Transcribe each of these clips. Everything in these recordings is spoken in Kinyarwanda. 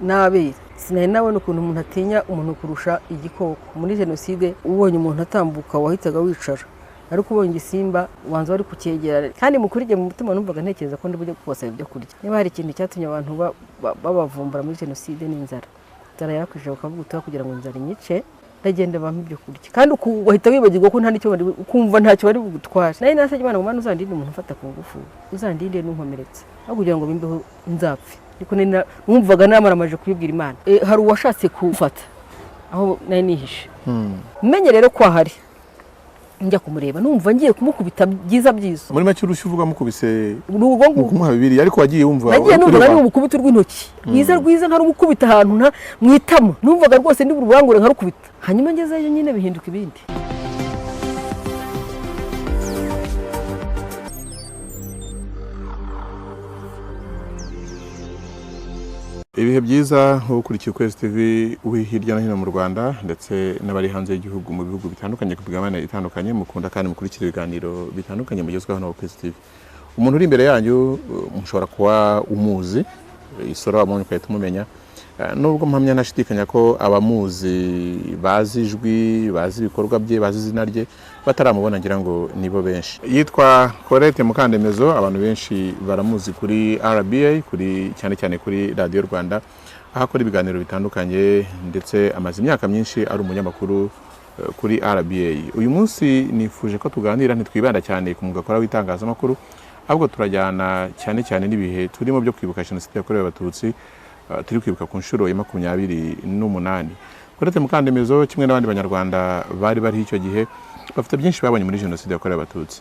n'abere. Sinari nabona ukuntu umuntu atinya umuntu kurusha igikoko. Muri jenoside ubonye umuntu atambuka wahitaga wicara, ariko ubonye igisimba ubanza wari kucyegera. Kandi mu kuri jye mu mutima numvaga ntekereza ko ndi bujye kubasaba ibyo kurya. Niba hari ikintu cyatumye abantu babavumbura muri jenoside ni inzara. Inzara yarakwije bakavuga utuha kugira ngo inzara inyice, ndagenda bampa ibyo kurya. Kandi wahita wibagirwa ko nta n'icyo bari, ukumva ntacyo bari bugutware. Nari nasabye Imana ngo Mana uzandinde umuntu umfata ku ngufu, uzandinde n'unkomeretsa, aho kugira ngo bimbeho nzapfe. Ariko numvaga namaramaje kubibwira Imana. Hari uwashatse kumfata aho nari nihishe. Menye rero ko ahari, njya kumureba numva ngiye kumukubita byiza byiza. Muri make urushyi uvuga mukubise Ni urwo ngurwo. Kumuha bibiri, ariko wagiye wumva Nagiye numvaga ureba. ari umukubita urw'intoki rwiza rwiza, nkarumukubita ahantu nta mu itama. Numvaga rwose ndi burubangure nkarukubita. Hanyuma ngezeyo nyine bihinduka ibindi. Ibihe byiza ukurikiye Ukwezi TV uri hirya no hino mu Rwanda ndetse n'abari hanze y'igihugu mu bihugu bitandukanye ku migabane itandukanye, mukunda kandi mukurikira ibiganiro bitandukanye mugezweho hano ku Ukwezi TV. Umuntu uri imbere yanyu mushobora kuba umuzi, isura wamubonye ugahita umumenya. Nubwo mpamya ntashidikanya ko abamuzi bazi ijwi, bazi ibikorwa bye, bazi izina rye, bataramubona ngira ngo nibo benshi. Yitwa Colette Mukandemezo, abantu benshi baramuzi kuri RBA, kuri cyane cyane kuri Radiyo Rwanda, aho akora ibiganiro bitandukanye, ndetse amaze imyaka myinshi ari umunyamakuru kuri RBA. Uyu munsi nifuje ko tuganira, ntitwibanda cyane ku mwuga akora w'itangazamakuru, ahubwo turajyana cyane cyane n'ibihe turimo byo kwibuka jenoside yakorewe Abatutsi, turi kwibuka ku nshuro ya 28. Colette Mukandemezo kimwe n'abandi banyarwanda bari bariho icyo gihe bafite byinshi babonye muri jenoside yakorewe Abatutsi.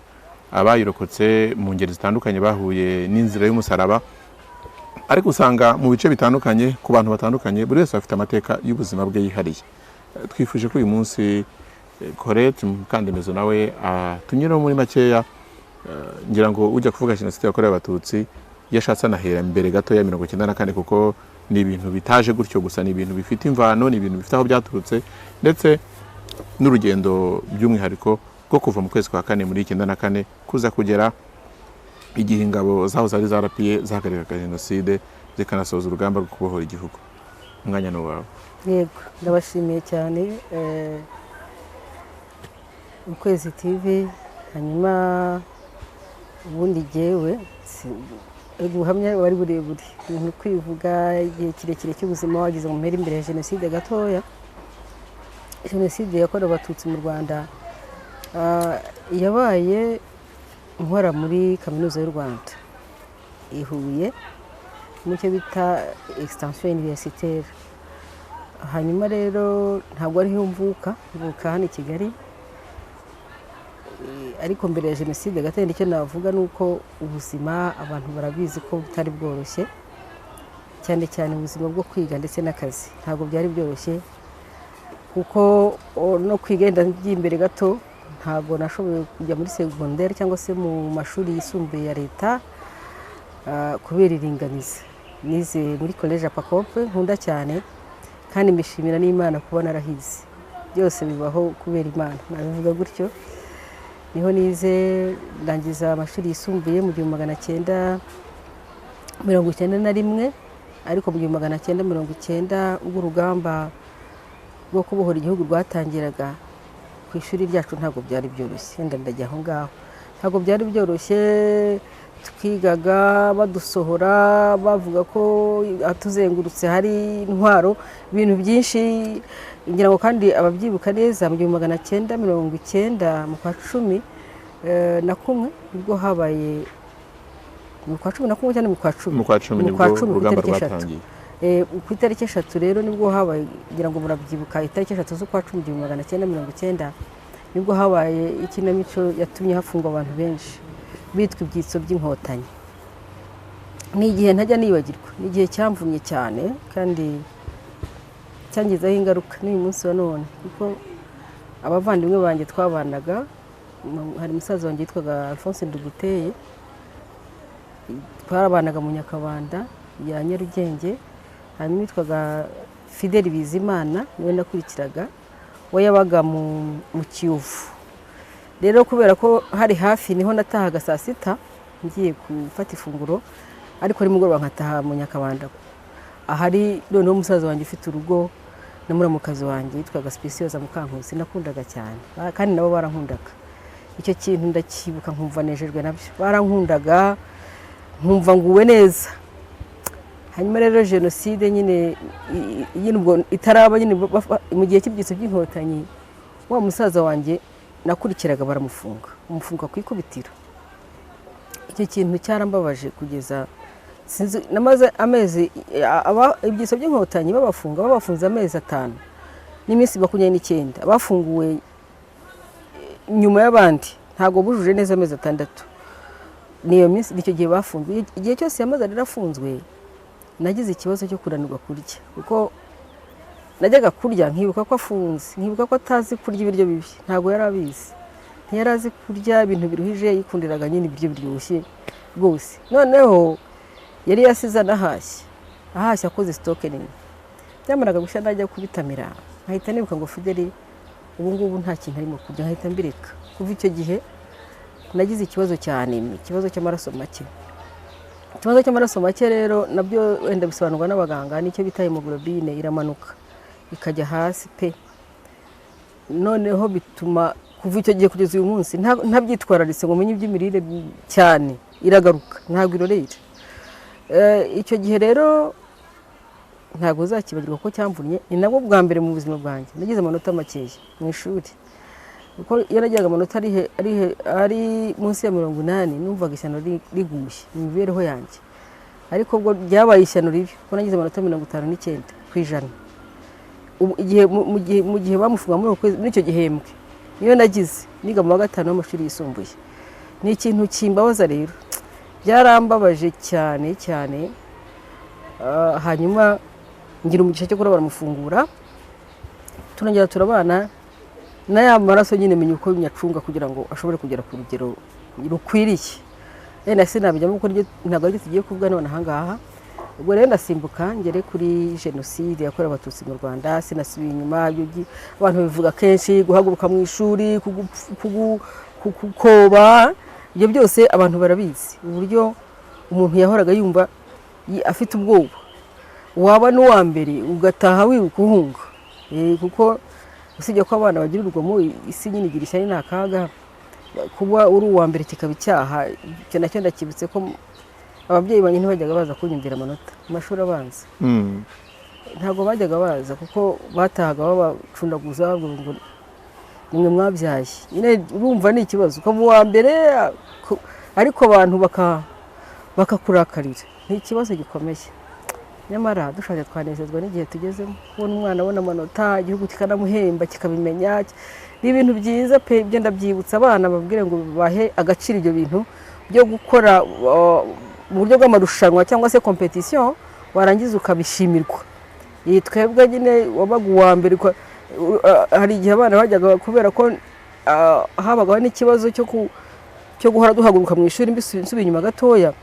Abayirokotse mu ngeri zitandukanye bahuye n'inzira y'umusaraba, ariko usanga mu bice bitandukanye ku bantu batandukanye buri wese afite amateka y'ubuzima bwe yihariye. Twifuje ko uyu munsi Colette Mukandemezo nawe atunyuraho muri makeya. Ngira ngo ujya kuvuga jenoside yakorewe Abatutsi yashatse anahera mbere gato ya 94, kuko ni ibintu bitaje gutyo gusa, ni ibintu bifite imvano, ni ibintu bifite aho byaturutse, ndetse n'urugendo by'umwihariko rwo kuva mu kwezi kwa kane muri 94 kuza kugera igihe ingabo zaho zari zarapiye zahagarikaga jenoside zikanasoza urugamba rwo kubohora igihugu. Umwanya ni uwawe. Yego, ndabashimiye cyane Ukwezi TV. Hanyuma ubundi jyewe ubuhamya wari burebure, umuntu kwivuga igihe kirekire cy'ubuzima wagize ngo mpere imbere ya jenoside gatoya. Jenoside yakorewe Abatutsi mu Rwanda yabaye nkora muri Kaminuza y'u Rwanda i Huye, mu cyo bita extension universitaire. Hanyuma rero ntabwo ariho mvuka, mvuka hano i Kigali. Ariko mbere ya jenoside gato icyo navuga ni uko ubuzima abantu barabizi ko butari bworoshye, cyane cyane ubuzima bwo kwiga ndetse n'akazi ntabwo byari byoroshye, kuko no kwiga wenda ngiye imbere gato ntabwo nashoboye kujya muri segonderi cyangwa se mu mashuri yisumbuye ya leta, kubera iringaniza. Nize muri college Apacope nkunda cyane, kandi mbishimira n'Imana kuba narahize. Byose bibaho kubera Imana, nabivuga gutyo. Niho nize ndangiza amashuri yisumbuye mu 1991, ariko mu 1990 ubwo urugamba rwo kubohora igihugu rwatangiraga ku ishuri ryacu ntabwo byari byoroshye. Wenda ndajya aho ngaho, ntabwo byari byoroshye. Twigaga badusohora bavuga ko atuzengurutse hari intwaro, ibintu byinshi. Ngira ngo kandi ababyibuka neza, mu 1990 mu kwa cumi na kumwe nibwo habaye, mu kwa 11 cyangwa mu kwa cumi, Mu kwa cumi Mu kwa nibwo cumi ku urugamba itariki 3. rwatangiye. Ku itariki 3 rero nibwo habaye, ngira ngo murabyibuka, itariki 3 z'ukwa cumi 1990 nibwo habaye ikinamico yatumye hafungwa abantu benshi bitwa ibyitso by'inkotanyi. Ni igihe ntajya nibagirwa, ni igihe cyamvumye cyane kandi cyangizeho ingaruka n'uyu munsi wa none, kuko abavandimwe banjye twabanaga, hari musaza wanjye witwaga Alphonse Nduguteye, twarabanaga mu Nyakabanda ya Nyarugenge. Hanyuma witwaga Fideli Bizimana niwe nakurikiraga, we yabaga mu Kiyovu. Rero kubera ko hari hafi niho natahaga saa sita ngiye gufata ifunguro, ariko nimugoroba nkataha mu Nyakabanda. Ahari noneho umusaza wanjye ufite urugo na muramukazi wanjye yitwaga Sipesiyoza Mukankusi, nakundaga cyane. Kandi nabo barankundaga. Icyo kintu ndacyibuka nkumva nejejwe nabyo, barankundaga nkumva nguwe neza. Hanyuma rero jenoside nyine nyine ubwo itaraba nyine, mu gihe cy'ibyitso by'Inkotanyi, wa musaza wanjye nakurikiraga baramufunga, bamufunga ku ikubitiro. Icyo kintu cyarambabaje kugeza sinzi, namaze amezi ibyitso by'Inkotanyi babafunga, babafunze amezi 5 n'iminsi 29. Bafunguwe nyuma y'abandi, ntabwo bujuje neza amezi 6. Niyo minsi, nicyo gihe bafunzwe. Igihe cyose yamaze rero afunzwe, nagize ikibazo cyo kunanirwa kurya, kuko najyaga kurya nkibuka ko afunze, nkibuka ko atazi kurya ibiryo bibi. Ntabwo yari abizi, ntiyari azi kurya ibintu biruhije, yikundiraga nyine ibiryo biryoshye rwose. Noneho yari yasize anahashye, ahashye akoze stock nini. Byamaraga gushya najya kubitamira nkahita nibuka ngo Fideli ubu ngubu nta kintu arimo kurya, nkahita mbireka. Kuva icyo gihe nagize ikibazo cya anémie, ikibazo cy'amaraso make. Ikibazo cy'amaraso make rero nabyo wenda bisobanurwa n'abaganga, nicyo bita hémoglobine, iramanuka ikajya hasi pe. Noneho bituma kuva icyo gihe kugeza uyu munsi ntabyitwararitse ngo menye iby'imirire cyane, iragaruka, ntabwo irorera. Icyo gihe rero ntabwo uzakibagirwa ko cyamvunnye. Ni nabwo bwa mbere mu buzima bwanjye nagize amanota makeya mu ishuri, kuko iyo nagiraga amanota ari munsi ya 80 numvaga ishyano riguye mu mibereho yanjye. Ariko ubwo ryabaye ishyano ribi kuko nagize amanota 59%. Ubu igihe mu gihe bamufunga muri uko kwezi, muri icyo gihembwe niyo nagize, niga mu wa gatanu w'amashuri yisumbuye. Ni ikintu kimbabaza rero, byarambabaje cyane cyane. Hanyuma ngira umugisha cyo kuba baramufungura, turongera turabana na ya maraso nyine, menya uko nyacunga kugira ngo ashobore kugera ku rugero rukwiriye. Wenda sinabijyamo kuko ntabwo aribyo tugiye kuvuga none aha ngaha. Ubwo rero ndasimbuka ngere kuri jenoside yakorewe Abatutsi mu Rwanda. Sinasubiye inyuma, abantu babivuga kenshi, guhaguruka mu ishuri, kukoba, ibyo byose abantu barabizi, uburyo umuntu yahoraga yumva afite ubwoba, waba n'uwa mbere ugataha wiruka uhunga. Kuko usibye ko abana bagira urugomo, isi nyine igira ishyari, ni akaga kuba uri uwa mbere kikaba icyaha. Icyo nacyo ndakibutse ko ababyeyi banjye ntibajyaga baza kunyumvira amanota mu mashuri abanza. Ntabwo bajyaga baza kuko batahaga babacundaguza, bavuga ngo nimwe mwabyaye. Nyine urumva ni ikibazo, ukaba uwa mbere ariko abantu bakakurakarira, ni ikibazo gikomeye. Nyamara dushatse twanezezwa n'igihe tugezemo, kubona umwana abona amanota, igihugu kikanamuhemba, kikabimenya, ni ibintu byiza pe. Ibyo ndabyibutsa abana, babwire ngo bahe agaciro ibyo bintu byo gukora mu buryo bw'amarushanwa cyangwa se compétition, warangiza ukabishimirwa. Iyi twebwe nyine wabaga uwa mbere, hari igihe abana bajyaga, kubera ko habagaho n'ikibazo cyo guhora duhaguruka mu ishuri, nsubiye inyuma gatoya,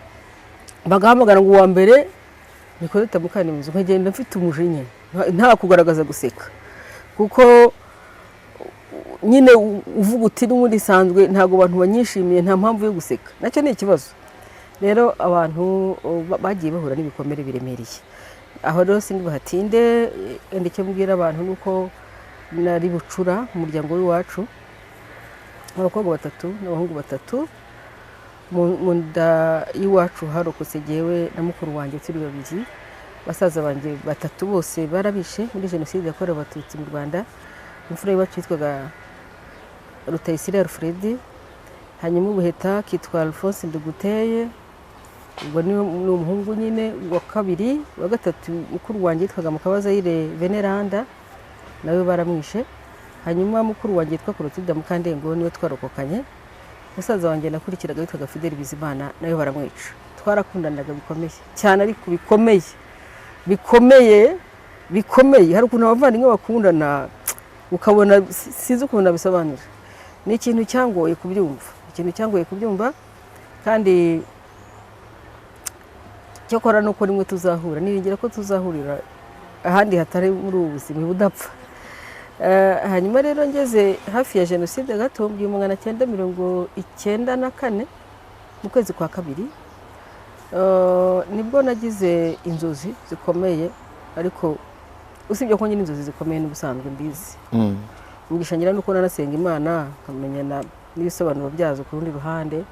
bagahamagara ngo uwa mbere ni Colette Mukanimizo, nkagenda mfite umujinya, nta kugaragaza guseka, kuko nyine uvuga uti n'ubundi isanzwe ntabwo abantu banyishimiye, nta mpamvu yo guseka. Nacyo ni ikibazo rero. Abantu bagiye bahura n'ibikomere biremereye. Aho rero sindi buhatinde. Wenda icyo mbwira abantu ni uko nari bucura mu muryango w'iwacu, abakobwa batatu n'abahungu batatu. Mu nda y'iwacu harokotse jyewe na mukuru wanjye turi babiri. Basaza banjye batatu bose barabishe muri jenoside yakorewe Abatutsi mu Rwanda. Imfura y'iwacu yitwaga Rutayisire Alfred, hanyuma ubuheta kitwa Alphonse Nduguteye, ubwo ni umuhungu nyine wa kabiri. Wa gatatu mukuru wanjye yitwaga Mukabazayire Veneranda, nawe baramwishe. Hanyuma mukuru wanjye yitwa Clotilde Mukandengo, niwe twarokokanye. Musaza wanjye nakurikiraga witwaga Fidel Bizimana, nawe baramwica. Twarakundanaga bikomeye cyane, ariko bikomeye bikomeye bikomeye. Hari ukuntu abavandimwe bakundana ukabona sinzi ukuntu nabisobanura, ni ikintu cyangoye kubyumva, ikintu cyangoye kubyumva. Kandi cyakora nuko rimwe tuzahura, niringira ko tuzahurira ahandi hatari muri ubu buzima budapfa. Hanyuma rero ngeze hafi ya jenoside gato, mu 1994 mu kwezi kwa kabiri. Nibwo nagize inzozi zikomeye, ariko usibye ko nyine inzozi zikomeye n'ubusanzwe mbizi, umugisha ngira nuko nanasenga Imana nkamenya n'ibisobanuro byazo. Ku rundi ruhande,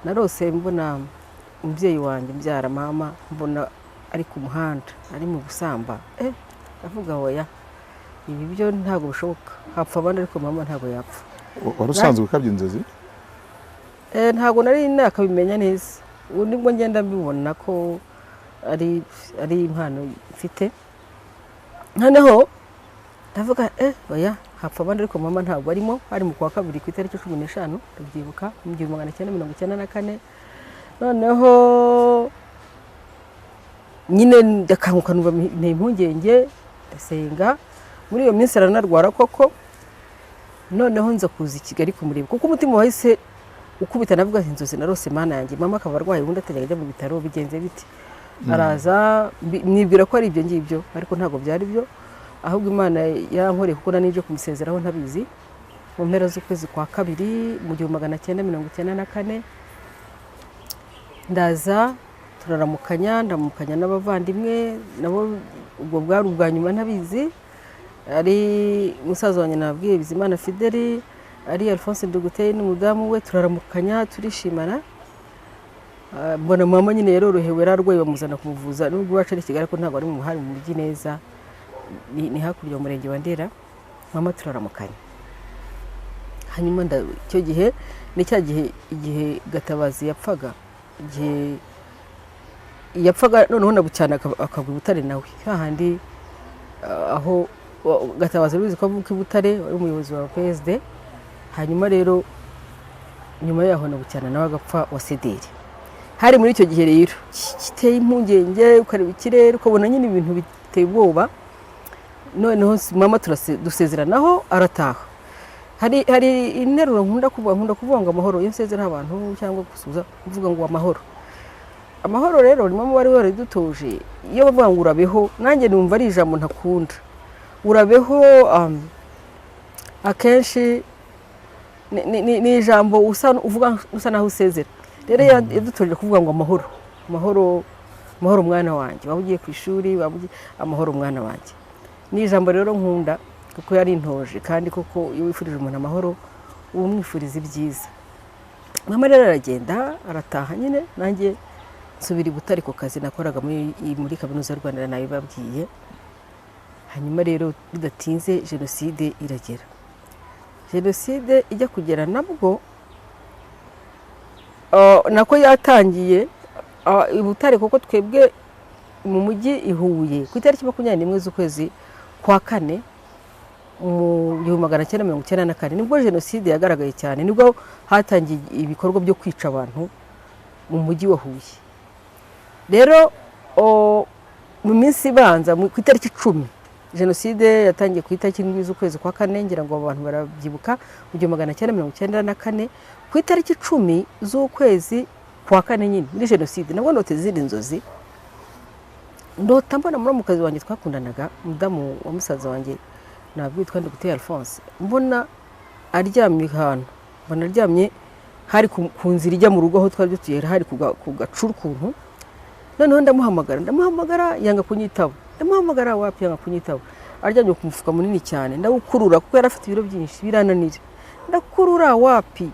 narose mbona umubyeyi wanjye mbyara, mama, mbona ari ku muhanda ari mu gusamba. Ndavuga: "Oya, ibi byo ntabwo bishoboka, hapfa abandi ariko mama ntabwo yapfa." Wari usanzwe ukabya inzozi? Ntabwo nari nakabimenya neza, ubu nibwo ngenda mbibona ko ari impano mfite. Noneho ndavuga: "Oya, hapfa abandi ariko mama ntabwo arimo." Hari mu kwa kabiri ku itariki 15, ndabyibuka, mu 1994. Noneho nyine ndakanguka, numva nteye impungenge, ndasenga. Muri iyo minsi aranarwara koko. Noneho nza kuza i Kigali kumureba kuko umutima wahise ukubita. Navuga nti: "Inzozi narose, Mana yanjye, mama akaba arwaye, ubundi atajya ajya mu bitaro, bigenze bite?" Araza, nibwira ko ari ibyo ngibyo, ariko ntabwo byari byo. Ahubwo Imana yarankoreye kuko nari nje kumusezeraho ntabizi mu mpera z'ukwezi kwa kabiri mu 1994. Ndaza turaramukanya, ndamukanya n'abavandimwe nabo. Ubwo bwari ubwa nyuma ntabizi. Ari musaza wanjye nabwiye, Bizimana Fideli, ari Alphonse Nduguteye n'umudamu we, turaramukanya, turishimana. Mbona mama nyine yarorohewe, yararwaye bamuzana kumuvuza. Nubwo iwacu ari i Kigali ariko ntabwo ari mu hari mu mujyi neza, ni hakurya mu murenge wa Ndera. Mama turaramukanya, hanyuma icyo gihe ni cya gihe igihe Gatabazi yapfaga, igihe yapfaga noneho na Bucyana akagwa i Butare nawe hahandi, aho Gatabazi uruzi ko avuka i Butare, wari umuyobozi wa PSD. Hanyuma rero nyuma yaho na Bucyana nawe agapfa wa CDR. Hari muri icyo gihe rero giteye impungenge, ukareba ikirere ukabona nyine ibintu biteye ubwoba. Noneho mama dusezeranaho arataha. Hari interuro nkunda kuvuga, nkunda kuvuga ngo amahoro. Iyo nsezeraho abantu cyangwa gusuhuza, mvuga ngo amahoro. Amahoro rero ni mama wari waridutoje. Iyo bavuga ngo urabeho, nanjye numva ari ijambo ntakunda. Urabeho akenshi ni ijambo usa uvuga usa naho usezera. Rero yadutoje kuvuga ngo amahoro, amahoro, amahoro mwana wanjye, waba ugiye ku ishuri, waba ugiye, amahoro mwana wanjye. Ni ijambo rero nkunda kuko yari intoje, kandi koko iyo wifurije umuntu amahoro uba umwifuriza ibyiza. Mama rero aragenda arataha nyine, nanjye nsubira i Butare ku kazi nakoraga muri Kaminuza y'u Rwanda, nabibabwiye. Hanyuma rero bidatinze jenoside iragera. Jenoside ijya kugera nabwo, nako yatangiye i Butare, kuko twebwe mu mujyi i Huye, ku itariki 21 z'ukwezi kwa kane mu 1994, nibwo jenoside yagaragaye cyane, nibwo hatangiye ibikorwa byo kwica abantu mu mujyi wa Huye. Rero mu minsi ibanza, ku itariki 10, jenoside yatangiye ku itariki 7 z'ukwezi kwa kane, ngira ngo abantu barabyibuka, mu 1994, ku itariki 10 z'ukwezi kwa kane nyine muri jenoside nabwo ndota izindi nzozi. Ndota mbona muramukazi wanjye twakundanaga, umudamu wa musaza wanjye nabwo witwa Nduguteye Alphonse, mbona aryamye ahantu, mbona aryamye hari ku nzira ijya mu rugo aho twari dutuye, hari ku gacuru ukuntu. Noneho ndamuhamagara, ndamuhamagara, yanga kunyitaba. Ndamuhamagara, wapi, yanga kunyitaba. Aryamye ku mufuka munini cyane, ndawukurura kuko yari afite ibiro byinshi, birananira. Ndakurura, wapi,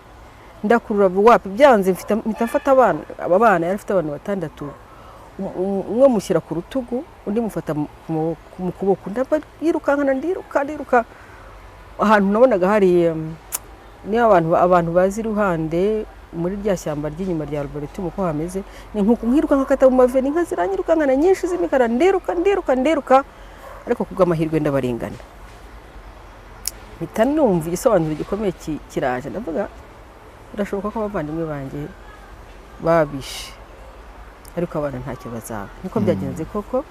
ndakurura, wapi, byanze. Mpita mfata abana, aba bana, yari afite abantu batandatu, umwe mushyira ku rutugu, undi mufata mu kuboko, ndirukankana, ndiruka, ndiruka. Ahantu nabonaga hari niba abantu bazi iruhande muri rya shyamba ry'inyuma rya Arboretum uko hameze, ni nkuko nkiruka nkakata mu maveni, inka ziranyirukankana nyinshi z'imikara. Ndiruka, ndiruka, ndiruka, ariko kubw'amahirwe ndabarengana. Mpita numva igisobanuro gikomeye kiraje, ndavuga: "Birashoboka ko abavandimwe banjye babishe, ariko abana ntacyo bazaba." Niko byagenze koko.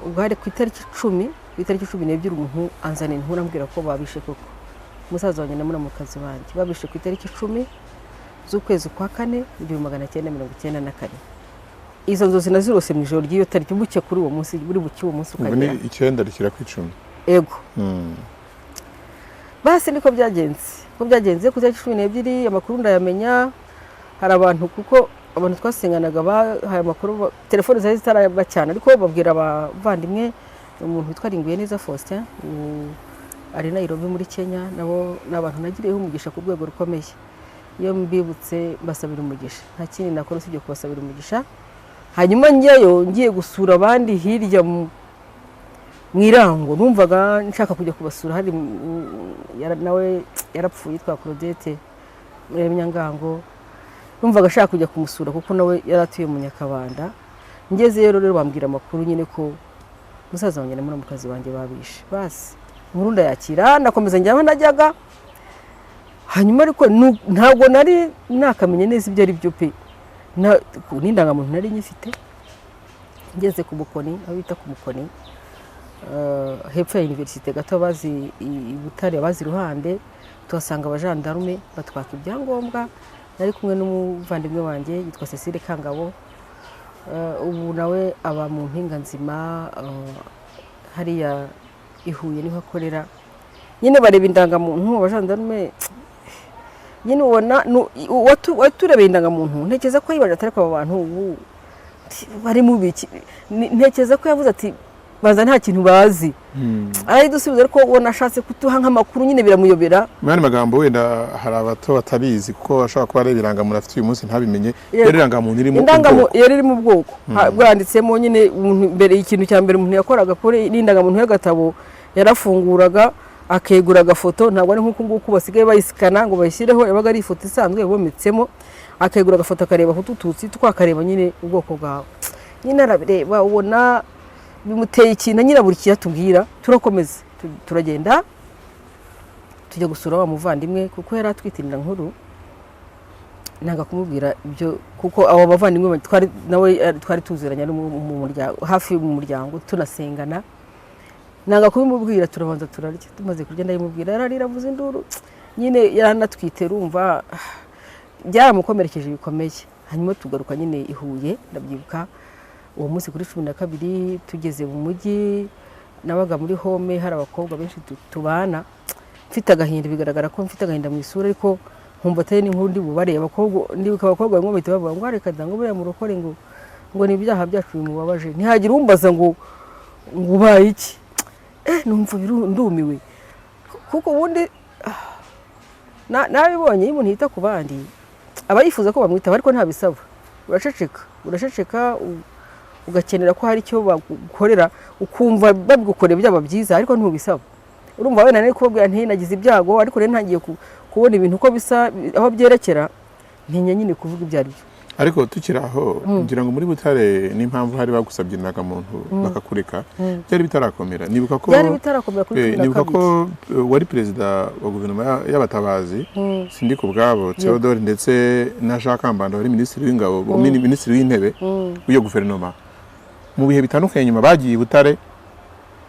Ubwo hari ku itariki 10, ku itariki 12 umuntu anzana inkuru ambwira ko babishe koko musaza wanjye na muramukazi wanjye, babishe ku itariki 10 z'ukwezi kwa kane mu 1994. Izo nzozi nazirose mu ijoro ry'iyo tariki, bucye kuri uwo munsi, buri bucye uwo munsi Ubwo ni ukagera. 9 rishyira ku 10. Ego. Basi niko byagenze, niko byagenze. Ku itariki 12 amakuru ndayamenya. Hari abantu kuko Abantu twasenganaga bahaye amakuru, telefone zari zitaraba cyane, ariko babwira abavandimwe, umuntu witwa Ringuye Faustin, ubu ari Nairobi muri Kenya, nabo ni abantu nagiriyeho umugisha ku rwego rukomeye. Iyo mbibutse mbasabira umugisha, nta kindi nakora usibye kubasabira umugisha. Hanyuma njyayo ngiye gusura abandi hirya mu Irango, numvaga nshaka kujya kubasura. Hari nawe yarapfuye, yitwa Claudette Nyangango, numvaga ashaka kujya kumusura kuko nawe yari atuye mu Nyakabanda. Ngezeyo rero bambwira amakuru nyine ko musaza wanjye na muramukazi wanjye babishe. Basi inkuru ndayakira, ndakomeza njya aho najyaga. Hanyuma ariko ntabwo nari nakamenya neza ibyo ari byo pe. N'indangamuntu nari nyifite. Ngeze ku Mukoni, aho bita ku Mukoni, hepfo ya université gato, abazi i Butare, abazi iruhande, tuhasanga abajandarume batwaka ibyangombwa. Nari kumwe n'umuvandimwe wanjye yitwa Cecile Kangabo. Ubu nawe aba mu Mpinga Nzima, hariya i Huye niho akorera. Nyine bareba indangamuntu abajandarume, nyine ubona waturebeye indangamuntu, ntekereza ko yibaje atari aba bantu ubu bari mu biki. Ntekereza ko yavuze ati baza nta kintu bazi, arayidusubiza, ariko ubona ashatse kuduha nk'amakuru nyine biramuyobera. Mu yandi magambo, wenda hari abato batabizi, kuko ashobora kuba areba irangamuntu afite uyu munsi ntabimenye. Yego. Yari irangamuntu irimo Indangamuntu ubwoko. Yari iri mu bwoko. Bwanditsemo nyine umuntu mbere. Ikintu cya mbere umuntu yakoraga kuri n'indangamuntu y'agatabo, yarafunguraga akegura agafoto. Ntabwo ari nk'uku nguku basigaye bayisikana ngo bayishyireho, yabaga ari ifoto isanzwe bometsemo. Akegura agafoto akareba Hutu, Tutsi, twakareba nyine ubwoko bwawe. Nyine arabireba ubona bimuteye ikintu, nyine buri atubwira. Turakomeza turagenda tujya gusura wa muvandimwe, kuko yari atwite inda nkuru. Nanga kumubwira ibyo kuko abo bavandimwe twari nawe twari tuziranye, ari mu muryango, hafi mu muryango, tunasengana. Nanga kubimubwira, turabanza turarya. Tumaze kurya ndabimubwira, yararira avuza induru. Nyine yaranatwite, urumva byaramukomerekeje bikomeye. Hanyuma tugaruka nyine i Huye. Ndabyibuka uwo munsi kuri 12, tugeze mu mujyi, nabaga muri home, hari abakobwa benshi tubana. Mfite agahinda, bigaragara ko mfite agahinda mu isura, ariko nkumva atari n'inkuru ndi bubarebe. Abakobwa, ndibuka abakobwa bamwe bahita bavuga ngo reka da, ngo buriya murokore, ngo ni ibyaha byacu bimubabaje. Ntihagire umbaza ngo ubaye iki. Numva ndumiwe, kuko ubundi nabibonye iyo umuntu yita ku bandi aba yifuza ko bamwitaba, ariko ntabisaba. Uraceceka, uraceceka, ugakenera ko hari icyo bagukorera, ukumva babigukoreye byaba byiza, ariko ntubisaba. Urumva wenda nari kubabwira nti nagize ibyago, ariko rero ntangiye kubona ibintu uko bisa, aho byerekera, ntinya nyine kuvuga ibyo ari byo. Ariko tukiri aho, ngira ngo muri Butare n'impamvu hari bagusabye indangamuntu bakakureka, byari bitarakomera. Nibuka ko Byari bitarakomera kuri cumi na nibuka kabiri. ko wari perezida wa guverinoma y'abatabazi, sindi ku bwabo Theodore, ndetse na Jean Kambanda wari minisitiri w'ingabo, minisitiri w'intebe w'iyo guverinoma mu bihe bitandukanye. Nyuma bagiye i Butare,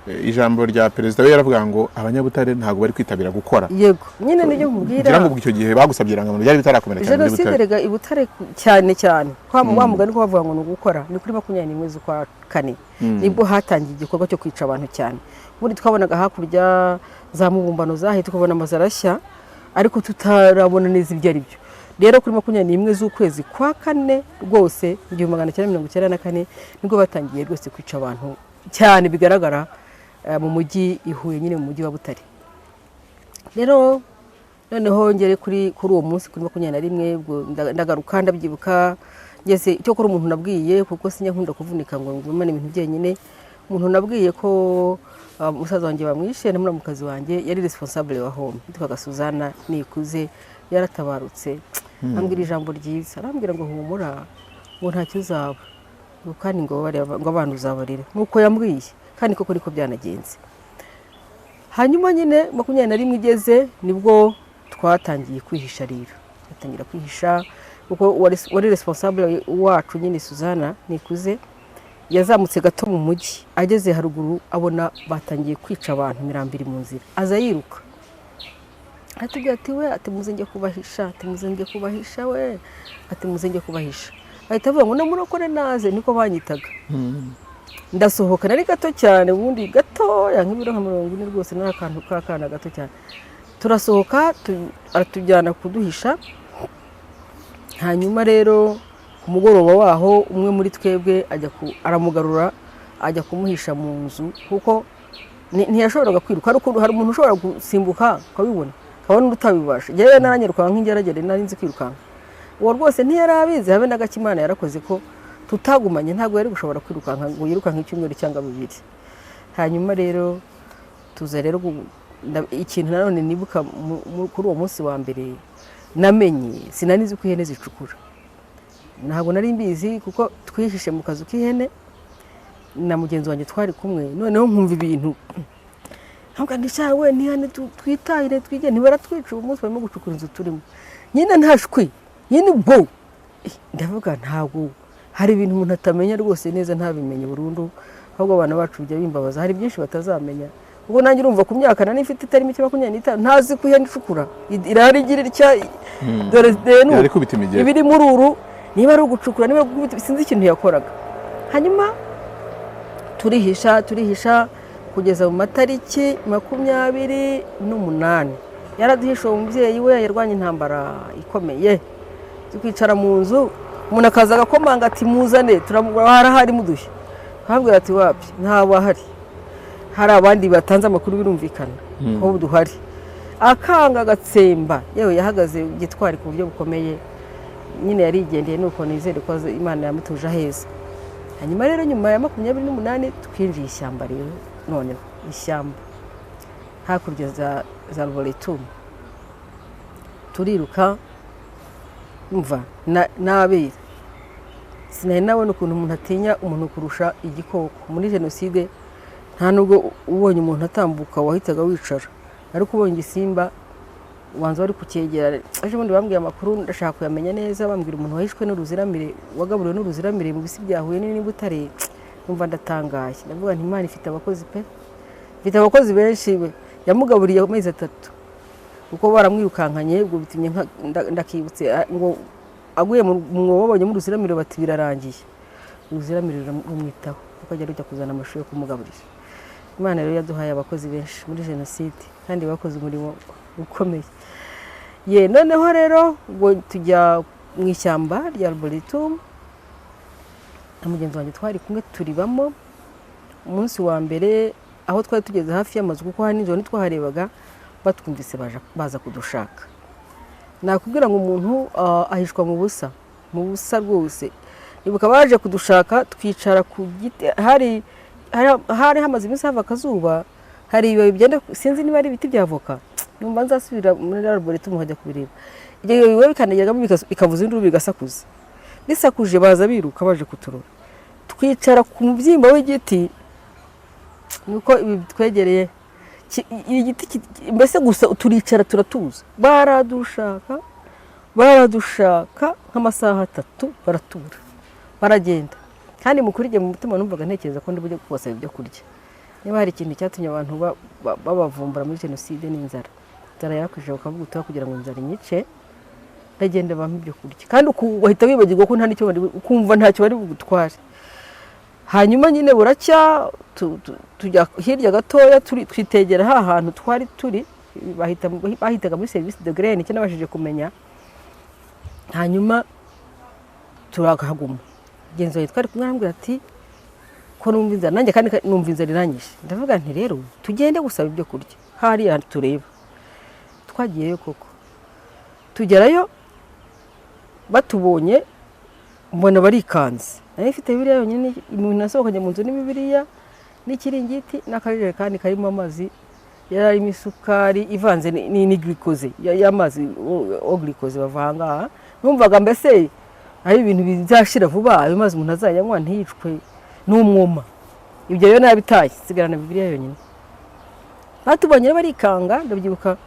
ijambo rya perezida we yaravuga ngo abanyabutare ntabwo bari kwitabira gukora. Yego nyine, nibyo nkubwira. Ngira ngo ubwo icyo gihe bagusabye irangamuntu byari bitarakomera cyane muri Jenoside Butare. rega i Butare cyane cyane kwa wa mugani ko bavuga ngo ni ugukora, ni kuri 21 z'ukwa kane nibwo hatangiye igikorwa cyo kwica abantu cyane. Ubundi twabonaga hakurya za Mubumbano zahe, tukabona amazu arashya, ariko tutarabona neza ibyo ari byo. Rero kuri 21 z'ukwezi kwa kane rwose 1994 nibwo batangiye rwose kwica abantu cyane bigaragara, mu mujyi i Huye nyine, mu mujyi wa Butare. Rero noneho ngere kuri uwo munsi kuri 21, ubwo ndagaruka. Ndabyibuka ngeze icyo kuri umuntu nabwiye, kuko sinjya nkunda kuvunika ngo ngumane ibintu byenyine. Umuntu nabwiye ko musaza wanjye bamwishe na muramukazi wanjye yari responsable wa home, yitwaga Suzana Nikuze, yaratabarutse. Ambwira ijambo ryiza, arambwira ngo humura, ngo ntacyo uzaba, ngo kandi ngo ngo abana uzabarera. Nuko yambwiye, kandi koko niko byanagenze. Hanyuma nyine 21 igeze nibwo twatangiye kwihisha. Rero batangira kwihisha kuko wari responsable wacu nyine Suzana Nikuze yazamutse gato mu mujyi, ageze haruguru abona batangiye kwica abantu, imirambo iri mu nzira, aza yiruka atubwira ati we, ati muze njye kubahisha, ati muze njye kubahisha we, ati muze njye kubahisha. Ahita avuga ngo namurokore naze, niko banyitaga. Ndasohoka, nari gato cyane ubundi, gatoya nk'ibiro nka 40 rwose, nari akantu k'akana gato cyane. Turasohoka, aratujyana kuduhisha. Hanyuma rero Ku mugoroba waho umwe muri twebwe ajya aramugarura, ajya kumuhisha mu nzu, kuko ntiyashoboraga kwiruka. Hari umuntu ushobora gusimbuka ukabibona, akaba n'utabibasha. Njyewe naranyirukanka nk'ingeragere, nari nzi kwirukanka. Uwo rwose ntiyari abizi habe na gake. Imana yarakoze ko tutagumanye, ntabwo yari gushobora kwirukanka ngo yirukanke icyumweru cyangwa 2. Hanyuma rero tuza rero ikintu nanone nibuka kuri uwo munsi wa mbere namenye, sinari nzi ko ihene zicukura, ntabwo nari mbizi, kuko twihishe mu kazu k'ihene na mugenzi wanjye twari kumwe. Noneho nkumva ibintu ntabwo we ntihane, twitahire twige, ntibaratwica uwo munsi, barimo gucukura inzu turimo nyine, nta shwi nyine. Ubwo ndavuga ntabwo hari ibintu umuntu atamenya rwose neza, ntabimenye burundu, ahubwo abana bacu bijya bimbabaza, hari byinshi batazamenya. Ubwo nanjye urumva ku myaka nari mfite itari mike, 25, ntazi ko ihene icukura, irahari igira itya, dore dore ni uku. Yari ikubita imigeri. Ibiri muri uru, niba ari ugucukura, niba ari gukubita, sinzi ikintu yakoraga. Hanyuma turihisha, turihisha kugeza mu matariki 28. Yaraduhishe uwo mubyeyi we, yarwanye intambara ikomeye. Tukicara mu nzu, umuntu akaza agakomanga ati: "Muzane turamugura, harahari muduhe." Akabwira ati: "Wapi, ntabwo ahari, hari abandi batanze amakuru, birumvikana ko duhari." Akanga, agatsemba. Yewe, yahagaze gitwari ku buryo bukomeye nyine, yarigendeye. Nuko nizere ko Imana yamutuje aheza. Hanyuma rero nyuma ya 28 twinjiye ishyamba rero, noneho ishyamba hakurya za Arboretum, turiruka. Mva n'abera, sinari nabona ukuntu umuntu atinya umuntu kurusha igikoko. Muri jenoside nta nubwo ubonye umuntu atambuka wahitaga wicara, ariko ubonye igisimba ubanza wari kucyegera. Ejo bundi bambwiye amakuru, ndashaka kuyamenya neza, bambwira umuntu wahishwe n'uruziramire, wagaburiwe n'uruziramire mu bisi bya Huye n'i Butare. Numva ndatangaye, ndavuga nti: "Imana ifite abakozi pe, ifite abakozi benshi." We yamugaburiye amezi 3 kuko baramwirukankanye. Ubwo bitumye ndakibutse, ngo aguye mu mwobo babonyemo uruziramire, bati: "Birarangiye." Uruziramire rumwitaho kuko ajya rujya kuzana amashu yo kumugaburira. Imana rero yaduhaye abakozi benshi muri jenoside kandi bakoze umurimo ukomeye. Ye, noneho rero ubwo tujya mu ishyamba rya Arboretum na mugenzi wanjye twari kumwe, turibamo. Umunsi wa mbere aho twari tugeze hafi y'amazu, kuko hari nijoro ntitwaharebaga, batwumvise baza kudushaka. Nakubwira ngo umuntu ahishwa mu busa, mu busa rwose. Nibuka baje kudushaka, twicara ku giti, hari hamaze iminsi hava akazuba, hari ibibabi byenda, sinzi niba ari ibiti bya avoka, numva nzasubira muri arboretum nkajya kubireba. Ibyo bibabi biba bikandagiramo bikavuza induru, bigasakuza. Bisakuje baza biruka baje kuturora. Twicara ku mubyimba w'igiti, nuko ibi twegereye igiti mbese gusa, turicara turatuza. Baradushaka, baradushaka nk'amasaha 3, baratura, baragenda. Kandi mu kuri jye mu mutima numvaga ntekereza ko ndi bujye kubasaba ibyo kurya. Niba hari ikintu cyatumye abantu babavumbura muri jenoside ni inzara. Inzara yarakwije, bakavuga utuba kugira ngo inzara inyice, ndagenda bampa ibyo kurya. Kandi ugahita wibagirwa ko nta n'icyo bari, ukumva ntacyo bari bugutware. Hanyuma nyine buracya, tujya hirya gatoya, twitegera ha hantu twari turi, bahitaga muri service de graine, icyo nabashije kumenya. Hanyuma turahaguma. Mugenzi wanjye twari kumwe arambwira ati: "Ko numva inzara nanjye?" Kandi numva inzara iranyishe, ndavuga nti: "Rero tugende gusaba ibyo kurya hariya tureba." Twagiyeyo koko, tugerayo batubonye mbona barikanze. Nari mfite Bibiliya yonyine, umuntu nasohokanye mu nzu ni Bibiliya n'ikiringiti n'akajerekani karimo amazi, yari arimo isukari ivanze ni glucose y'amazi, eau glucosée bavanga aha. Numvaga mbese ari ibintu bizashira vuba, ayo mazi umuntu azayanywa ntiyicwe n'umwuma. Ibyo rero narabitaye, nsigarana Bibiliya yonyine. Batubonye rero barikanga, ndabyibuka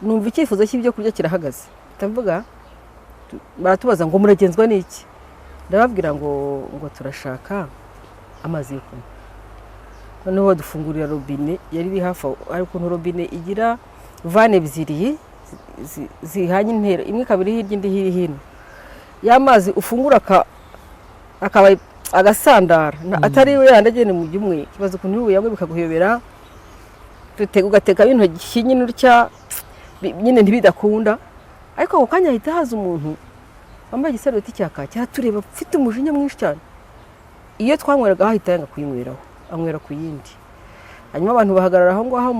numva icyifuzo cy'ibyo kurya kirahagaze. Ndavuga, baratubaza ngo: "Muragenzwa n'iki?" Ndababwira ngo turashaka amazi yo kunywa. Noneho badufungurira robine yari iri hafi aho. Hari ukuntu robine igira vanne ebyiri zihanye intera, imwe ikaba iri hirya, indi iri hino. Ya mazi ufungura akaba agasandara, atari we yandi agenda mu byumwe. Ikibazo ukuntu uyanywe bikaguhobera, ugatekamo intoki nyine utya, nyine ntibidakunda. Ariko ako kanya hahita haza umuntu. Wambaye igisarubeti cya kaki, aratureba ufite umujinya mwinshi cyane. Iyo twanyweragaho ahita yanga kuyinyweraho, anywera ku yindi. Hanyuma abantu bahagarara aho ngaho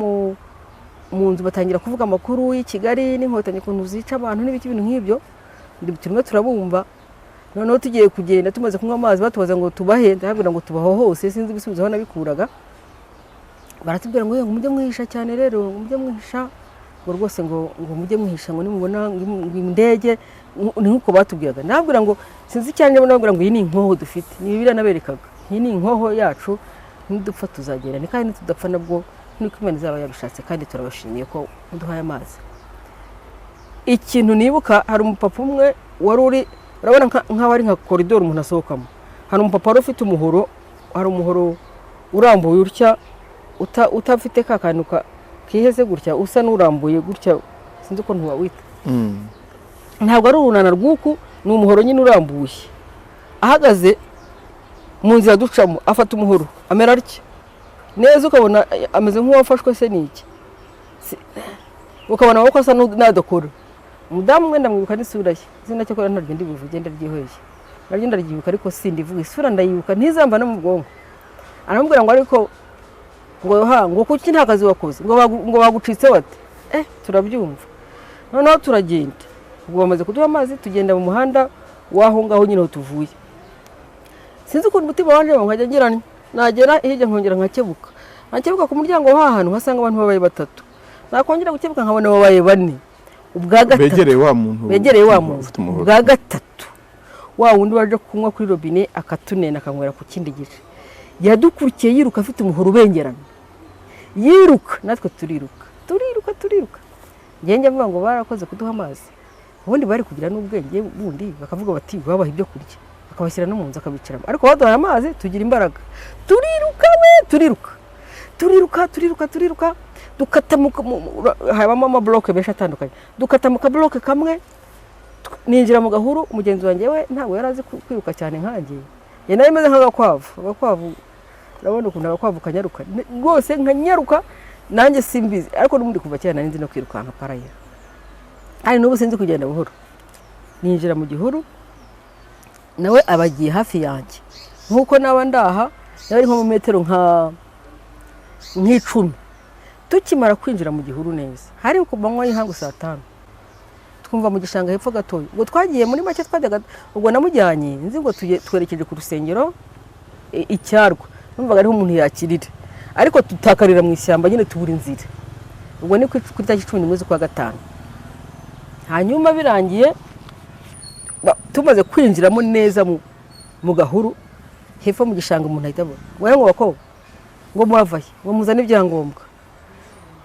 mu nzu, batangira kuvuga amakuru y'i Kigali n'Inkotanyi, ukuntu zica abantu n'ibiki, ibintu nk'ibyo. Turimo turabumva. Noneho tugiye kugenda, tumaze kunywa amazi, batubaza ngo tubahe, ndababwira ngo tubaho hose, sinzi ibisubizo aho nabikuraga. Baratubwira ngo mujye mwihisha cyane rero, ngo mujye mwihisha, ngo rwose ngo mujye mwihisha, ngo nimubona ngo indege, ni nk'uko batubwiraga. Ndababwira ngo sinzi cyane, ndababwira ngo iyi ni inkoho dufite, ni Bibiliya naberekaga, iyi ni inkoho yacu, nidupfa tuzagenda, ni kandi nitudapfa nabwo niko Imana izaba yabishatse, kandi turabashimiye ko muduhaye amazi. Ikintu nibuka, hari umupapa umwe wari uri, urabona nk'aho ari nka koridoro umuntu asohokamo, hari umupapa wari ufite umuhoro, hari umuhoro urambuye utya, utafite ka kantu kiheze gutya, usa n'urambuye gutya, sinzi ukuntu wawita. Ntabwo ari urunana rw'uku, ni umuhoro nyine urambuye. Ahagaze mu nzira ducamo, afata umuhoro amera atya neza, ukabona ameze nk'uwafashwe se n'iki, ukabona amaboko asa n'adakora. Umudamu umwe ndamwibuka n'isura ye, izina cyo ntaryo ndi buvuge, ndaryihoreye, naryo ndaryibuka ariko sindivuga, isura ndayibuka ntizamba no mu bwonko. Aramubwira ngo ariko ngo ha ngo kuki nta kazi wakoze, ngo bagucitse bate? Turabyumva. Noneho turagenda, ubwo bamaze kuduha amazi, tugenda mu muhanda w'aho ngaho nyine aho tuvuye. Sinzi ukuntu umutima wanje nkajya ngira, nagera hirya nkongera nkakebuka ku muryango w'aha hantu, nkasanga abantu babaye batatu, nakongera gukebuka nkabona babaye bane. Ubwa gatatu begereye wa muntu begereye wa muntu ufite umuhoro. Ubwa gatatu, wa wundi waje kunywa kuri robine akatunena akanywera ku kindi gice, yadukurikiye yiruka afite umuhoro ubengerana, yiruka, natwe turiruka, turiruka, turiruka. Njye mvuga ngo barakoze kuduha amazi. Ubundi bari kugira n'ubwenge bundi, bakavuga bati babaha ibyo kurya, bakabashyira no mu nzu akabicaramo, ariko baduhaye amazi tugira imbaraga, turiruka we, turiruka, turiruka, turiruka, turiruka, dukata habamo amabloke menshi atandukanye, dukata mu kabloke kamwe, ninjira mu gahuru. Umugenzi wanjye we ntabwo yari azi kwiruka cyane nkanjye, njye nari meze nk'agakwavu. Agakwavu, urabona ukuntu agakwavu kanyaruka rwose, nkanyaruka nanjye simbizi, ariko n'ubundi kuva kera nari nzi no kwirukanka parayera, kandi n'ubu sinzi kugenda buhoro. Ninjira mu gihuru, nawe aba agiye hafi yanjye nk'uko naba ndaha, nawe ari nko mu metero nk'icumi. Tukimara kwinjira mu gihuru neza, hari ku manywa y'ihangu saa 5, twumva mu gishanga hepfo gatoya. Ubwo twagiye muri make, twajyaga, ubwo namujyanye nzi ngo twerekeje ku rusengero icyarwa, numvaga ariho umuntu yakirira, ariko tutakarira mu ishyamba nyine, tubura inzira. Ubwo ni ku itariki 11 z'ukwa gatanu. Hanyuma birangiye, tumaze kwinjiramo neza mu gahuru hepfo mu gishanga, umuntu ahita abona ngo bakobwa, ngo muravahe, ngo muzane ibyangombwa.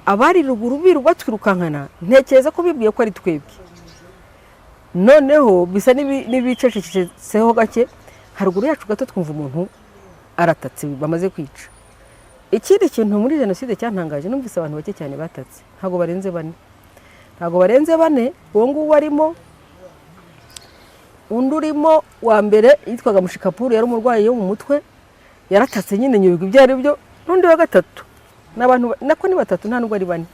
Abari ruguru biru batwirukankana, ntekereza ko bibwiye ko ari twebwe. Noneho bisa n'ibicecetseho gake, haruguru yacu gato twumva umuntu aratatse bamaze kwica. Ikindi kintu muri jenoside cyantangaje, numvise abantu bake cyane batatse, ntabwo barenze bane, ntabwo barenze bane. Uwo nguwo arimo, undi urimo wa mbere yitwaga Mushikapuru, yari umurwayi wo mu mutwe, yaratatse nyine nyubigwi ibyo ari byo, n'undi wa gatatu. Ni abantu nako ni batatu, nta nubwo ari bane.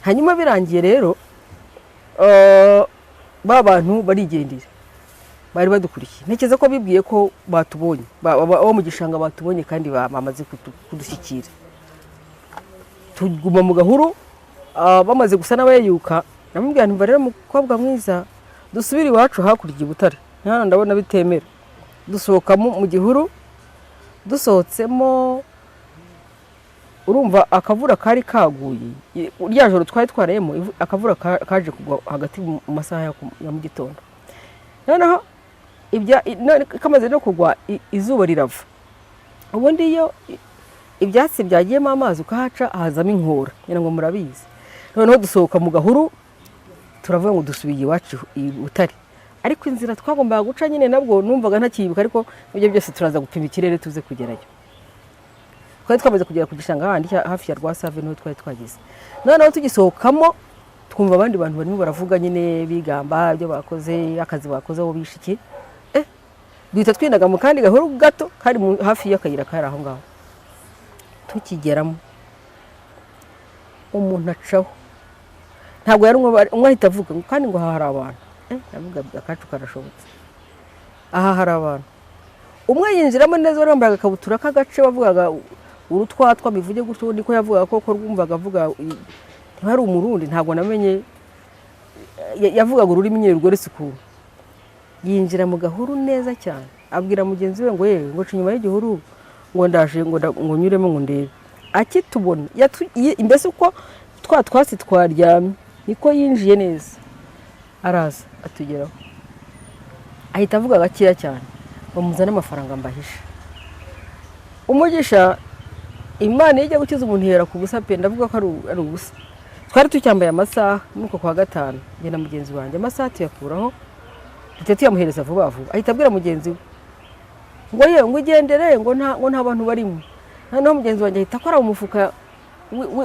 Hanyuma birangiye rero, ba bantu barigendera bari badukurikiye, ntekereza ko bibwiye ko batubonye, abo mu gishanga batubonye kandi bamaze kudushyikira. Tuguma mu gahuru, bamaze gusa n'abayeyuka, namubwira nti rero mukobwa mwiza, dusubire iwacu hakurya i Butare, hano ndabona bitemera. Dusohokamo mu gihuru, dusohotsemo urumva akavura kari kaguye rya joro twari twarayemo, akavura kaje kugwa hagati mu masaha ya mu gitondo. Noneho kamaze no kugwa, izuba rirava. Ubundi iyo ibyatsi byagiyemo amazi ukahaca hazamo inkura, ngira ngo murabizi. Noneho dusohoka mu gahuru, turavuga ngo dusubiye iwacu i Butare, ariko inzira twagombaga guca nyine nabwo numvaga ntakiyibuka, ariko ibyo byose turaza gupima ikirere tuze kugerayo. Twari twamaze kugera ku gishanga handi hafi ya Rwasave, niho twari twageze. Noneho tugisohokamo twumva abandi bantu barimo baravuga nyine, bigamba ibyo bakoze, akazi bakoze, aho bishe iki. Duhita twinaga mu kandi gahuru gato kari hafi y'akayira kari aho ngaho. Tukigeramo umuntu acaho, ntabwo yari umwe, umwe ahita avuga ngo kandi ngo aha hari abantu. Ndavuga akacu karashobotse, aha hari abantu. Umwe yinjiramo neza, wari wambaye agakabutura k'agace, wavugaga urutwatwa, bivuge gutyo niko yavugaga koko, rwumvaga avuga ntihari Umurundi, ntabwo namenye, yavugaga ururimi nyine rugoretse ukuntu. Yinjira mu gahuru neza cyane, abwira mugenzi we ngo yewe, ngo ca inyuma y'igihuru, ngo ndaje, ngo nyuremo ngo ndebe. Akitubona mbese uko twa twatsi twaryamye niko yinjiye neza, araza atugeraho, ahita avuga gakeya cyane ngo muzane amafaranga mbahishe. Umugisha Imana iyo ijya gukiza umuntu ihera ku busa pe, ndavuga ko ari ubusa. Twari tucyambaye amasaha muri uko kwa gatanu, njye na mugenzi wanjye, amasaha tuyakuraho, duhita tuyamuhereza vuba vuba. Ahita abwira mugenzi we ngo yewe, ngo ugendere, ngo nta bantu barimo. Noneho mugenzi wanjye ahita akora mu mufuka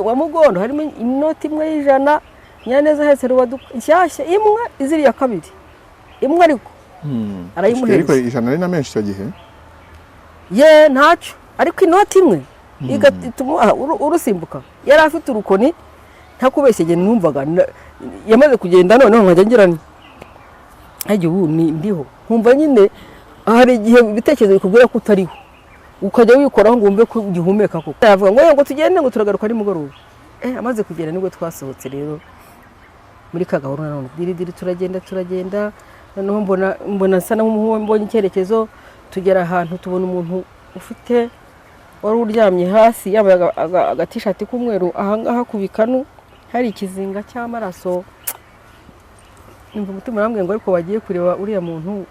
wa mugondo, harimo inoti imwe y'ijana, Nyiraneza ahetse rubaduka nshyashya imwe iziriya kabiri imwe ariko arayimuhereza. Ariko 100 ari na menshi icyo gihe. Ye, ntacyo, ariko inoti imwe igatuma urusimbuka. Yari afite urukoni, ntakubeshye, njye numvaga yamaze kugenda, noneho nkajya ngira nti nkajya ubu ni ndiho, nkumva nyine hari igihe ibitekerezo bikubwira ko utariho, ukajya wikoraho ngo wumve ko ugihumeka koko. Aravuga ngo ngo tugende, ngo turagaruka nimugoroba. Amaze kugenda nibwo twasohotse rero muri ka gahuru, nanone diri diri, turagenda turagenda, noneho mbona nsa n'aho mbonye icyerekezo. Tugera ahantu tubona umuntu ufite wari uryamye hasi, yambaye agatishati k'umweru, ahangaha ku bikanu hari ikizinga cy'amaraso. Numva umutima urambwiye ngo ariko wagiye kureba uriya muntu,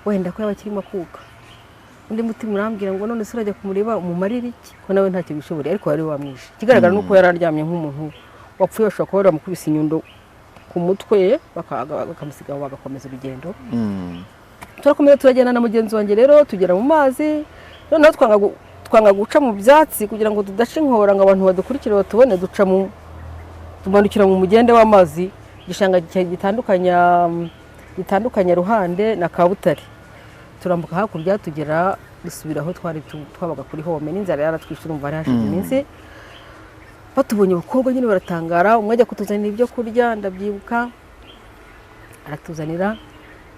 wenda ko yaba akirimo akuka. Undi mutima urambwira ngo none se urajya kumureba umumarire iki, ko nawe ntacyo wishoboreye? Ariko wari wamwishe. Ikigaragara ni uko yari aryamye nk'umuntu wapfuye, bashobora kuba baramukubise inyundo ku mutwe, bakamusiga aho, bagakomeza urugendo. Turakomeza turagenda na mugenzi wanjye rero, tugera mu mazi, noneho twanga guca mu byatsi kugira ngo tudaca inkora ngo abantu badukurikire batubone. Duca mu tumanukira mu mugende w'amazi, igishanga gitandukanya Ruhande na Kabutare. Turambuka hakurya, tugera dusubira aho twari twabaga kuri home. N'inzara yaratwishe, urumva hari hashize iminsi. Batubonye abakobwa nyine baratangara, umwe ajya kutuzanira ibyo kurya, ndabyibuka aratuzanira,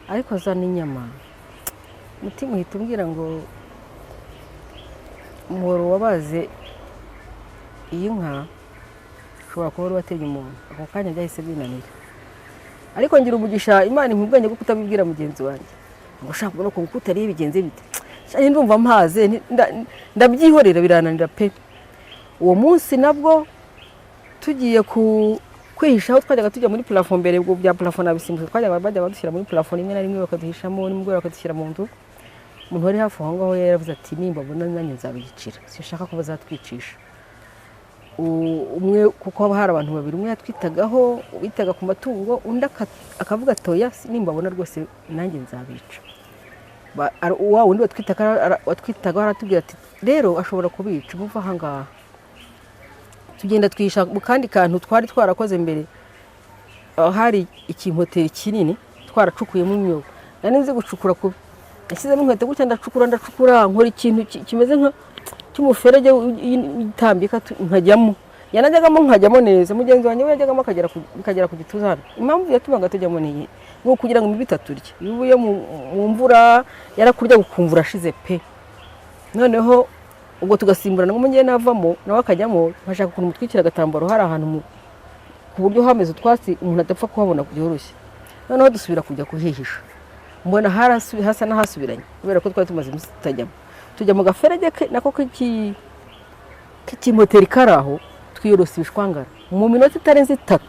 ariko azana inyama. Umutima uhita umbwira ngo umuhoro wabaze iyi nka ushobora kuba wari watemye umuntu. Ako kanya byahise binanira, ariko ngira umugisha, Imana impa ubwenge bwo kutabibwira mugenzi wanjye ngo ushaka kubona ukuntu utariye bigenze bite. Sha, ndumva mpaze, ndabyihorera, birananira pe. Uwo munsi nabwo tugiye ku kwihisha aho twajyaga tujya muri plafond mbere, ubwo bya plafond nabisimbutse, twajyaga bajya badushyira muri plafond rimwe na rimwe bakaduhishamo, nimugoroba bakadushyira mu nzu. Umuntu wari hafi aho ngaho yaravuze ati nimbabona nanjye nzabiyicira, sinshaka ko bazatwicisha. Umwe kuko haba hari abantu babiri, umwe yatwitagaho, witaga ku matungo, undi akavuga ati oya, nimbabona rwose nanjye nzabica. Wa wundi watwitagaho aratubwira ati rero ashobora kubica, muva aha ngaha. Tugenda twihisha mu kandi kantu twari twarakoze mbere. Hari ikimpoteri kinini twaracukuyemo imyobo. Nari nzi gucukura kubi, nashyizemo inkweto gutya, ndacukura ndacukura, nkora ikintu kimeze nka cy'umuferege utambika, nkajyamo. Yanajyagamo nkajyamo neza, mugenzi wanjye we yajyagamo bikagera ku gituza hano. Impamvu yatumaga tujyamo ni iyi, ni ukugira ngo imibu itaturya. Iyo uvuye mu mvura yarakurya ukumva urashize pe. Noneho ubwo tugasimburana, ngo njye navamo nawe akajyamo, nkashaka ukuntu mutwikira agatambaro, hari ahantu ku buryo hameze utwatsi umuntu adapfa kuhabona byoroshye. Noneho dusubira kujya kuhihisha, mbona hasa n'ahasubiranye kubera ko twari tumaze iminsi tutajyamo. Tujya mu gaferege nako k'ikimoteri kari aho, twiyorosa ibishwangara. Mu minota itarenze 3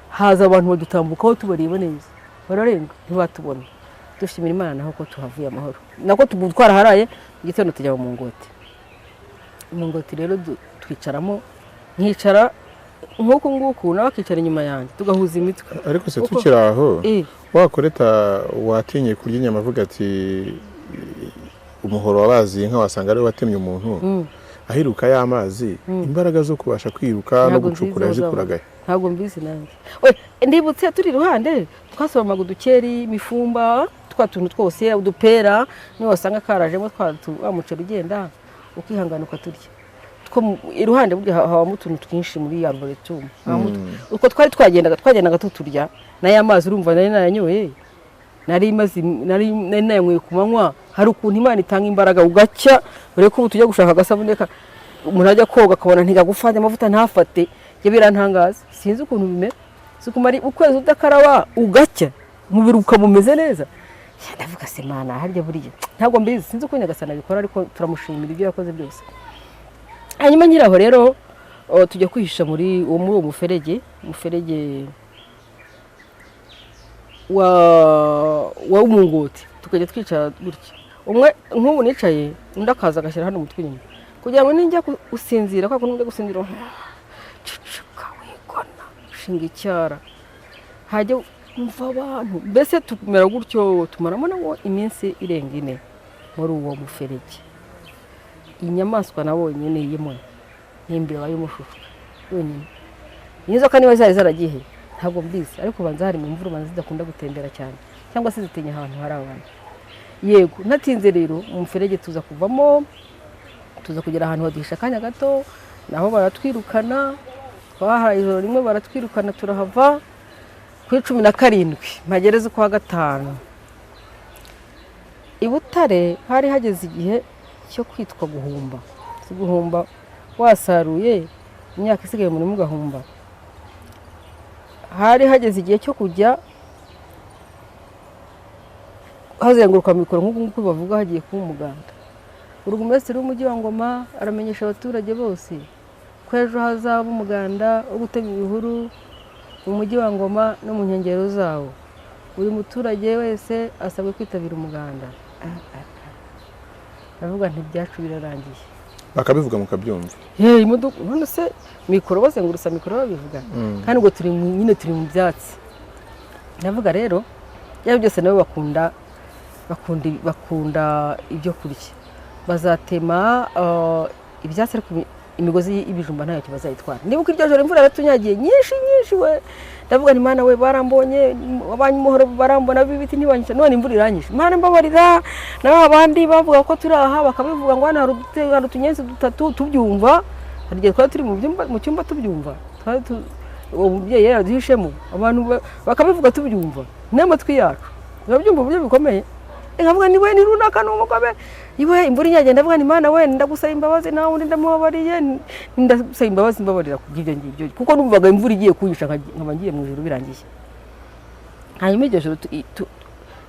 haza abantu badutambukaho, tubareba neza, bararenga ntibatubona. Dushimira Imana naho ko tuhavuye amahoro, nako twaraharaye. Mu gitondo tujya mu mungoti. Umungoti rero twicaramo, nkicara nk'uku nguku, nawe akicara inyuma yanjye, tugahuza imitwe. Ariko se tukiri aho, wakoreta watinye kurya inyama avuga ati umuhoro wabazi inka wasanga ariwe watemye umuntu, ahiruka y'amazi, imbaraga zo kubasha kwiruka no Ntabwo gucukura nzizi aho. yazikuragahe? Ntabwo mbizi nanjye. We, ndibutse turi iruhande twasoromaga udukeri, imifumba, twa tuntu twose, udupera, niyo wasanga karajemo twa wa muceri ugenda ukihangana ukaturya. two iruhande burya habamo utuntu twinshi muri arboretum. Uko twari twagendaga tuturya n'aya mazi, urumva nari nayanyoye, nari maze nari nari nayanyweye ku manywa. Hari ukuntu Imana itanga imbaraga ugacya, urebe ko ubu tujya gushaka agasabune umuntu ajya koga akabona ntigagufate, amavuta ntafate. Ibyo birantangaza, sinzi ukuntu bimera. Si kumara ukwezi udakaraba ugacya, umubiri ukaba umeze neza. Ndavuga se Mana, harya buriya ntabwo mbizi, sinzi uko Nyagasani abikora, ariko turamushimira ibyo yakoze byose. Hanyuma nyiraho rero tujya kwihisha muri uwo muferege wa w'umungoti, tukajya twicara gutya, umwe nk'ubu nicaye, undi akaza agashyira hano umutwe inyuma kugira ngo ninjya gusinzira, kwa kundi njya gusinzira, ceceka, wigona, ushinga icyara, hajya umva abantu. Mbese tumera gutyo, tumaramo nawo iminsi irenga 4 muri uwo muferege. Inyamaswa nabonye ni imwe, ni imbeba y'umushushwe yonyine. Inzoka niba zari zaragiye ntabwo mbizi, ariko ubanza hari mu mvura, ubanza zidakunda gutembera cyane cyangwa se zitinya ahantu hari abantu. Yego, ntatinze rero, mu muferege tuza kuvamo, tuza kugera ahantu baduhisha akanya gato, naho baratwirukana. Twahaye ijoro rimwe baratwirukana, turahava kuri 17 mpagereze ukwa gatanu. I Butare hari hageze igihe cyo kwitwa guhumba. Si guhumba wasaruye imyaka isigaye mu murima ugahumba? Hari hageze igihe cyo kujya hazenguruka mikoro nk'uku nguku bavuga hagiye kuba umuganda. Burugumesitiri w'umujyi wa Ngoma aramenyesha abaturage bose ko ejo hazaba umuganda wo gutema ibihuru mu mujyi wa Ngoma no mu nkengero zawo. Buri muturage wese asabwe kwitabira umuganda. Ndavuga nti ibyacu birarangiye. Bakabivuga mukabyumva? Hey, imodoka none se mikoro bazengurutsa mikoro babivuga, kandi ubwo turi nyine turi mu byatsi. Ndavuga rero byaba byose nabo bakunda ibyo kurya, bazatema ibyatsi, ariko imigozi y'ibijumba ntayo bazayitwara. Nibuka iryo joro imvura yaratunyagiye nyinshi nyinshi we. Ndavuga nti Mana we, barambonye abanyumuhoro, barambona b'ibiti ntibanyica, none imvura iranyishe. Mana mbabarira. Naho abandi bavuga ko turi aha, bakabivuga ngo hano hari utunyenzi dutatu, tubyumva. Hari igihe twari turi mu cyumba tubyumva, uwo mubyeyi yaraduhishemo, abantu bakabivuga tubyumva n'amatwi yacu, turabyumva uburyo bikomeye. Nkavuga ni we, ni runaka, ni umugome iwe. Imvura inyagiye, ndavuga ni Mana we, ndagusaba imbabazi, nawe undi ndamubabariye, ndagusaba imbabazi, mbabarira kubw'ibyo ngibyo, kuko numvaga imvura igiye kunyisha nkaba ngiye mu ijuru birangiye. Hanyuma iryo joro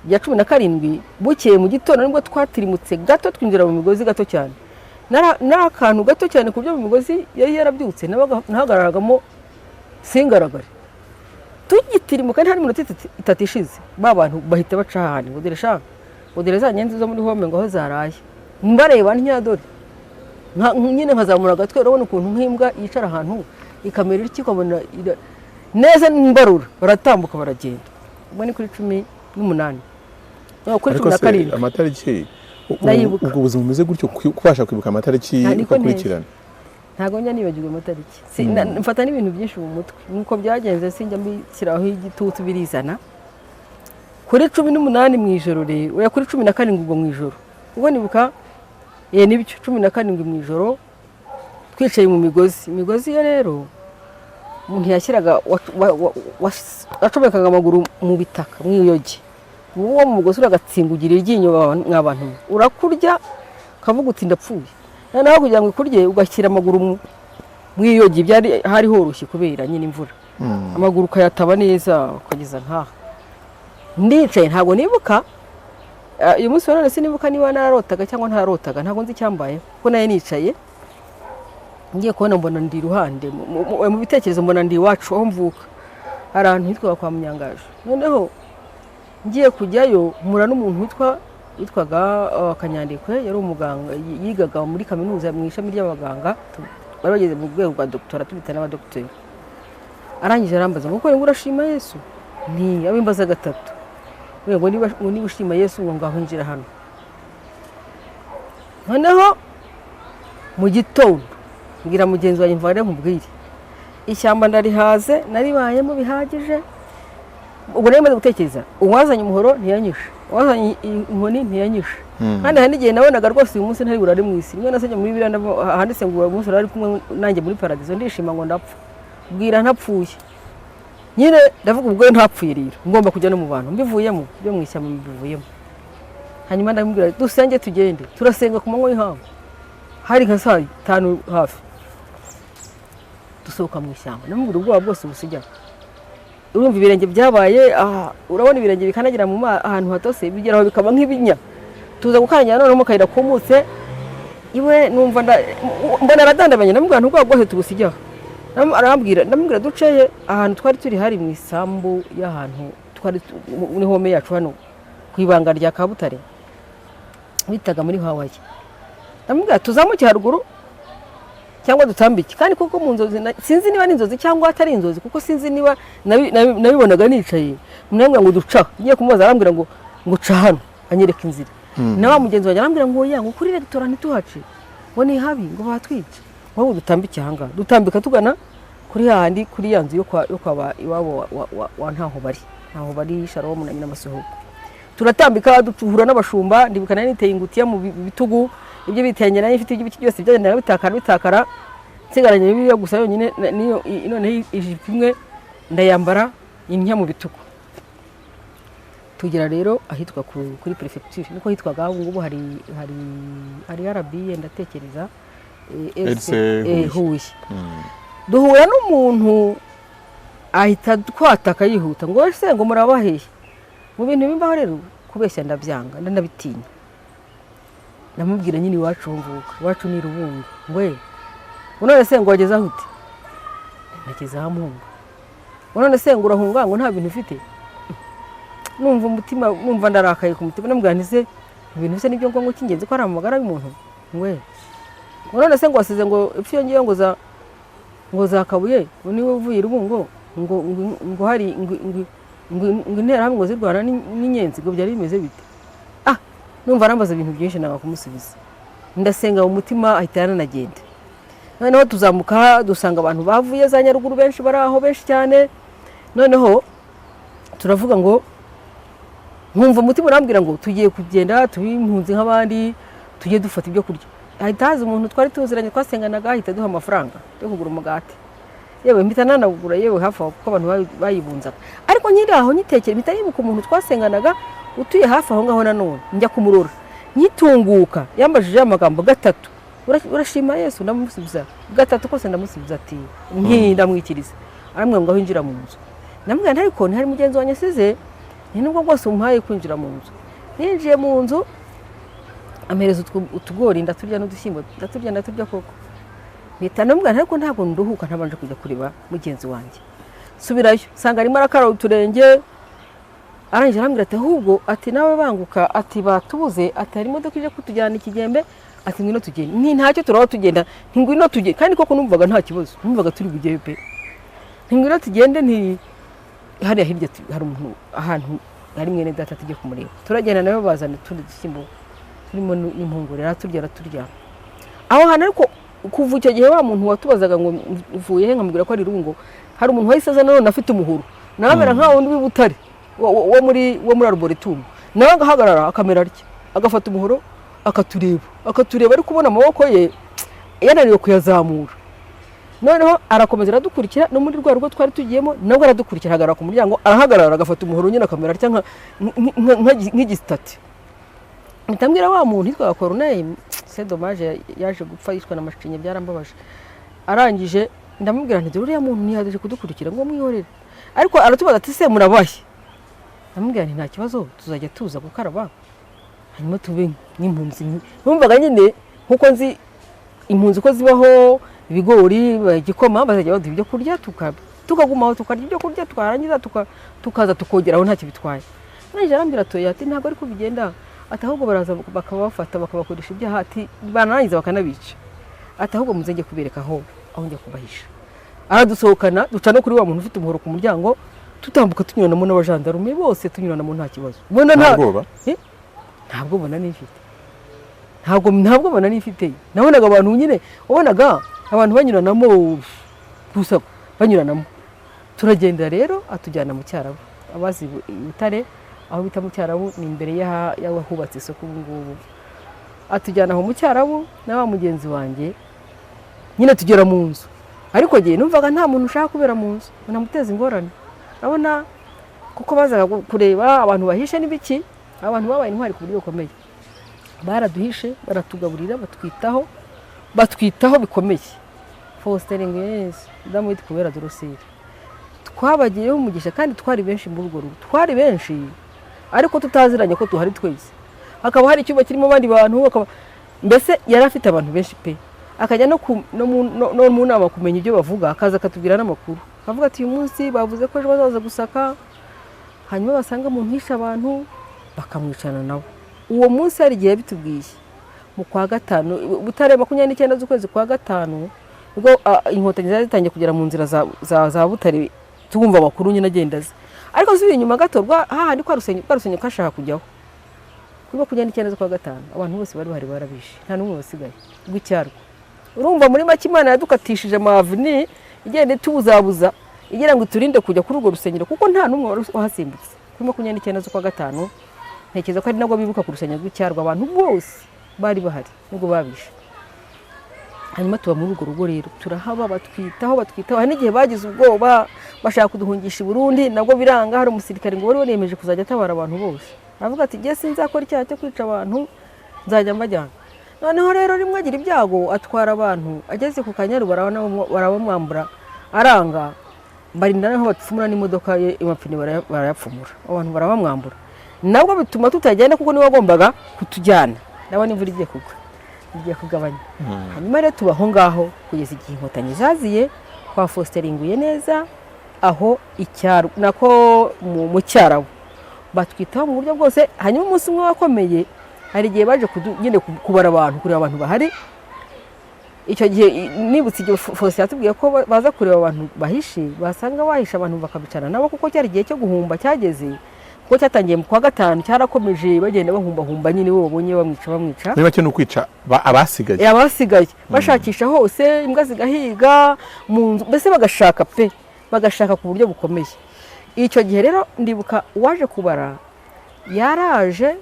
rya 17, bukeye mu gitondo nibwo twatirimutse gato, twinjira mu migozi gato cyane. Nari akantu gato cyane ku buryo mu migozi yari yarabyutse, nahagararagamo singaragare. Tugitirimuka ntari minota itatu ishize, ba bantu bahita baca ahantu ngo dore sha, ngo dore za nyenzi zo muri home, ngo aho zaraye. Mbareba ntiyadore nyine nkazamura agatwe, urabona ukuntu nk'imbwa yicara ahantu ikamera ityo, ukabona neza mbarura, baratambuka baragenda. Ubwo ni kuri 18, no, kuri Ariko cumi na se karindwi. Amatariki Ndayibuka. Ubwo buzima bumeze gutyo, kubasha kwibuka amatariki Nta, niko ugakurikirana? Ntabwo njya nibagirwa amatariki. Mfata n'ibintu byinshi mu mutwe nk'uko byagenze, sinjya mbishyiraho igitutu, birizana. Kuri 18 mu ijoro rero, oya, kuri 17 ubwo mu ijoro, ubwo nibuka ye nibyo, 17 mu ijoro twicaye mu migozi. Imigozi yo rero umuntu yashyiraga wacomekaga amaguru mu bitaka mu iyogi, uwo mu mugozi uragatsinga ugira iryinyo mwa bantu mwe. Urakurya ukavuga uti ndapfuye. Noneho kugira ngo ikurye ugashyira amaguru mu iyogi, byari hari horoshye kubera nyine imvura, amaguru ukayataba neza ukageza nkaha. Ndicaye, ntabwo nibuka uyu munsi wa none sinibuka niba nararotaga cyangwa ntararotaga, ntabwo nzi icyambaye, kuko nayo nicaye ngiye kubona mbona ndi iruhande mu bitekerezo mbona ndi iwacu aho mvuka, hari ahantu hitwaga kwa Munyangaje. Noneho ngiye kujyayo mpura n'umuntu witwaga Kanyandekwe, yari umuganga, yigaga muri kaminuza mu ishami ry'abaganga, bari bageze mu rwego rwa doctorat, tubita n'abadogiteri. Arangije arambaza ngo ngo urashima Yesu? Nti abimbaza gatatu. We ngo niba ushima Yesu, ngo ngaho injira hano. Noneho mu gitondo mbwira mugenzi wanjye, mvane nkubwire, ishyamba ndarihaze, naribayemo bihagije. Ubwo nari maze gutekereza, uwazanye umuhoro ntiyanyishe, uwazanye inkoni ntiyanyishe. Kandi hari n'igihe nabonaga rwose uyu munsi ntari burare mu isi. Rimwe nasomye muri Bibiliya handitse ngo uyu munsi urari kumwe nanjye muri paradizo, ndishima ngo ndapfa bwira ntapfuye. Nyine ndavuga ubwo ntapfuye rero ngomba kujya no mu bantu, mbivuyemo byo mu ishyamba mbivuyemo. Hanyuma ndamubwira dusenge tugende, turasenga ku manywa y'ihangu, hari nka saa 5 hafi, dusohoka mu ishyamba. Ndamubwira ubwoba bwose busijya, urumva ibirenge byabaye, urabona ibirenge bikandagira mu ahantu hatose bigeraho bikaba nk'ibinya. Tuza gukandagira noneho mu kayira kumutse iwe, numva mbona aradandabanye. Ndamubwira nti ubwoba bwose tubusijyaho. Arambwira, ndamubwira duceye ahantu twari turi, hari mu isambu y'ahantu twari muri home yacu hano ku ibanga rya Kabutare bitaga muri Hawaii. Ndamubwira tuzamuke haruguru cyangwa dutambike. Kandi kuko mu nzozi sinzi niba ari inzozi cyangwa atari inzozi, kuko sinzi niba nabibonaga nicaye. Ndamubwira ngo duca, ngiye kumubaza arambwira ngo ca hano, anyereka inzira. Na wa mugenzi wanjye arambwira ngo oya, ngo kuri resitora ntituhace, ngo ni habi, ngo batwice, ngo dutambike ahangaha. Dutambika tugana kuri hahandi kuri ya nzu yo kwa ba iwabo wa ntaho bari, ntaho bari Shalom na nyina Masuhuko. Turatambika duhura n'abashumba. Ndibuka nari niteye ingutiya mu bitugu, ibyo bitenge nari mfite ibiti byose byagendaga bitakara bitakara, nsigaranye Bibiliya gusa yonyine niyo noneho ijipo imwe ndayambara intya mu bitugu. Tugera rero ahitwa kuri prefecture, niko hitwaga. Ubu ngubu hari RBA ndatekereza, RC Huye. Huye. Huye. Duhura n'umuntu ahita twataka yihuta ngo ese ngo murabaheye mu bintu bimbaho. Rero kubeshya ndabyanga, ndanabitinya. Ndamubwira nyine iwacu mvuka, iwacu ni Rubungo. Ngwe none se ngo wageze aho ute? Nageze aho mpunga. Ngo none se ngo urahunga ngo nta bintu ufite? Numva umutima, numva ndarakaye ku mutima. Ndamubwira nti se ibintu se nibyo ngombwa cy'ingenzi ko ari amagara y'umuntu? Ngwe ngo none se ngo wasize ngo ipfa iyo ngiyo ngo za Kabuye, ngo niwe uvuye i Rubungo, ngo hari ngo interahamwe ngo zirwana n'inyenzi, ngo byari bimeze bite? Ah, numva arambaza ibintu byinshi nanga kumusubiza. Ndasenga mu mutima, ahita yananagenda. Noneho tuzamuka dusanga abantu bavuye za Nyaruguru benshi bari aho, benshi cyane. Noneho turavuga ngo nkumva umutima urambwira ngo tugiye kugenda tube impunzi nk'abandi, tujye dufata ibyo kurya. Hahita haza umuntu twari tuziranye twasenganaga, ahita aduha amafaranga yo kugura umugati. Yewe mpita nanawugura, yewe hafi aho, kuko abantu bayibunzaga. Ariko nkiri aho nyitekera, mpita yibuka umuntu twasenganaga utuye hafi aho ngaho. Nanone njya kumurora. Nyitunguka yambajije amagambo gatatu: Urashima Yesu?" Ndamusubiza gatatu kose, ndamusubiza ati nki ndamwikiriza. Arambwira ngo aho injira mu nzu. Ndamubwira nti ariko ntihari mugenzi wanjye asize, ni nubwo bwose umuhaye kwinjira mu nzu. Ninjiye mu nzu ampereza utugori ndaturya n'udushyimbo ndaturya, ndaturya koko. Mpita ndamubwira nti ariko ntabwo nduhuka ntabanje kujya kureba mugenzi wanjye. Subirayo nsanga arimo arakaraba uturenge. Arangije arambwira ati ahubwo ati nawe banguka, ati batubuze, ati hari imodoka ije kutujyana Ikigembe, ati ngwino tugende. Nti ntacyo turaba tugenda, nti ngwino tugende. Kandi koko numvaga nta kibazo, numvaga turi bugeyo pe. Nti ngwino tugende, nti hariya hirya hari umuntu ahantu hari mwene data, tujye kumureba. Turagenda nawe, bazana utundi dushyimbo turimo n'impungure, araturya araturya aho hantu. Ariko kuva icyo gihe wa muntu watubazaga ngo mvuye he, nkamubwira ko ari Rubungo, hari umuntu wahise aza nanone afite umuhoro, nawe amera nka wundi w'i Butare wo muri arboretum, nawe agahagarara akamera atya, agafata umuhoro akatureba, akatureba, ariko ubona amaboko ye yananiwe kuyazamura. Noneho arakomeza aradukurikira no muri rwa rugo twari tugiyemo, nabwo aradukurikira, ahagarara ku muryango, arahagarara agafata umuhoro nyine akamera atya nk'igisitati. Mpita mbwira wa muntu yitwaga Corneille, c'est dommage yaje gupfa yishwe na mashinya, byarambabaje. Arangije ndamubwira nti dore uriya muntu ntiyaje kudukurikira, ngo mwihorere. Ariko aratubaza ati se murabahe? Ndamubwira nti nta kibazo, tuzajya tuza gukaraba hanyuma tube nk'impunzi. Numvaga nyine nkuko nzi impunzi ko zibaho, ibigori, igikoma, bazajya baduha ibyo kurya, tukagumaho tukarya ibyo kurya, twarangiza tukaza tukogeraho ntacyo bitwaye. Arangije arambwira ati ati ntabwo ariko bigenda, ati ahubwo baraza bakabafata bakabakoresha ibyaha, ati banarangiza bakanabica, ati ahubwo muze njye kubereka aho njya kubahisha. Aradusohokana duca no kuri wa muntu ufite umuhoro ku muryango, tutambuka tunyuranamo n'abajandarume bose, tunyuranamo nta kibazo. Ubona nta bwoba? Eh? Nta bwoba nari mfite, ntabwo bwoba nari mfite. Nabonaga abantu nyine, wabonaga abantu banyuranamo gusa banyuranamo. Turagenda rero atujyana mu Cyarabu, abazi i Butare. Aho bita mu Cyarabu ni imbere y'ahubatse isoko ubu ngubu. Atujyana aho mu Cyarabu na wa mugenzi wanjye nyine, tugera mu nzu. Ariko njye numvaga nta muntu ushaka kubera mu nzu namuteza ingorane, urabona, kuko bazaga kureba abantu bahishe n'ibiki. Abantu babaye intwari ku buryo bukomeye, baraduhishe, baratugaburira, batwitaho, batwitaho bikomeye. Faustin Ngeze, damu yitwa Kubera Dorosire, twabagiyeho umugisha kandi twari benshi muri urwo rugo, twari benshi ariko tutaziranye ko tuhari twese. Hakaba hari icyumba kirimo abandi bantu, hakaba mbese yari afite abantu benshi pe. Akajya no mu nama kumenya ibyo bavuga, akaza akatubwira n'amakuru, akavuga ati: "Uyu munsi bavuze ko ejo bazaza gusaka, hanyuma basanga umuntu hishe abantu bakamwicana nabo." Uwo munsi hari igihe yabitubwiye mu kwa gatanu, Butare, 29 z'ukwezi kwa gatanu, nibwo Inkotanyi zari zitangiye kugera mu nzira za Butare, twumva amakuru nyine agenda aza. Ariko nsubiye inyuma gato, rwa hahandi kwa rusenge kashaka kujyaho, kuri 29 z'ukwa gatanu, abantu bose bari bahari barabishe, nta n'umwe wasigaye rw'icyarwa. Urumva, muri make Imana yadukatishije amavuni, igenda itubuzabuza igira ngo iturinde kujya kuri urwo rusengero, kuko nta n'umwe wari wahasimbutse kuri 29 z'ukwa gatanu. Ntekereza ko ari nabwo bibuka ku rusengero rw'icyarwa, abantu bose bari bahari nubwo babishe. Hanyuma tuba muri urwo rugo rero, turahaba, batwitaho, batwitaho. Hari n'igihe bagize ubwoba bashaka kuduhungisha i Burundi, nabwo biranga. Hari umusirikare ngo wari wariyemeje kuzajya atabara abantu bose, aravuga ati: "Jye sinzakora icyaha cyo kwica abantu, nzajya mbajyana." Noneho rero rimwe agira ibyago, atwara abantu, ageze ku Kanyaru barabamwambura, aranga, barinda naho bapfumura n'imodoka ye, amapine barayapfumura, abantu barabamwambura. Nabwo bituma tutagenda, kuko niwe wagombaga kutujyana. Ndabona imvura igiye kugwa, igiye kugabanya. Hanyuma rero tuba aho ngaho kugeza igihe Inkotanyi zaziye kwa Faustin Ringuye neza aho icyaro, nako mu Cyarabu, batwitaho mu buryo bwose. Hanyuma umunsi umwe wakomeye, hari igihe baje nyine kubara abantu, kureba abantu bahari. Icyo gihe nibutse igihe Faustin yatubwiye ko baza kureba abantu bahishe, basanga bahishe abantu bakabicarana nabo, kuko cyari igihe cyo guhumba cyageze, kuko cyatangiye mu kwa gatanu, cyarakomeje, bagenda bahumbahumba nyine, bo babonye bamwica, bamwica. Muri make ni ukwica abasigaye. Abasigaye, bashakisha hose, imbwa zigahiga mu nzu, mbese bagashaka pe, bagashaka ku buryo bukomeye. Icyo gihe rero ndibuka uwaje kubara yaraje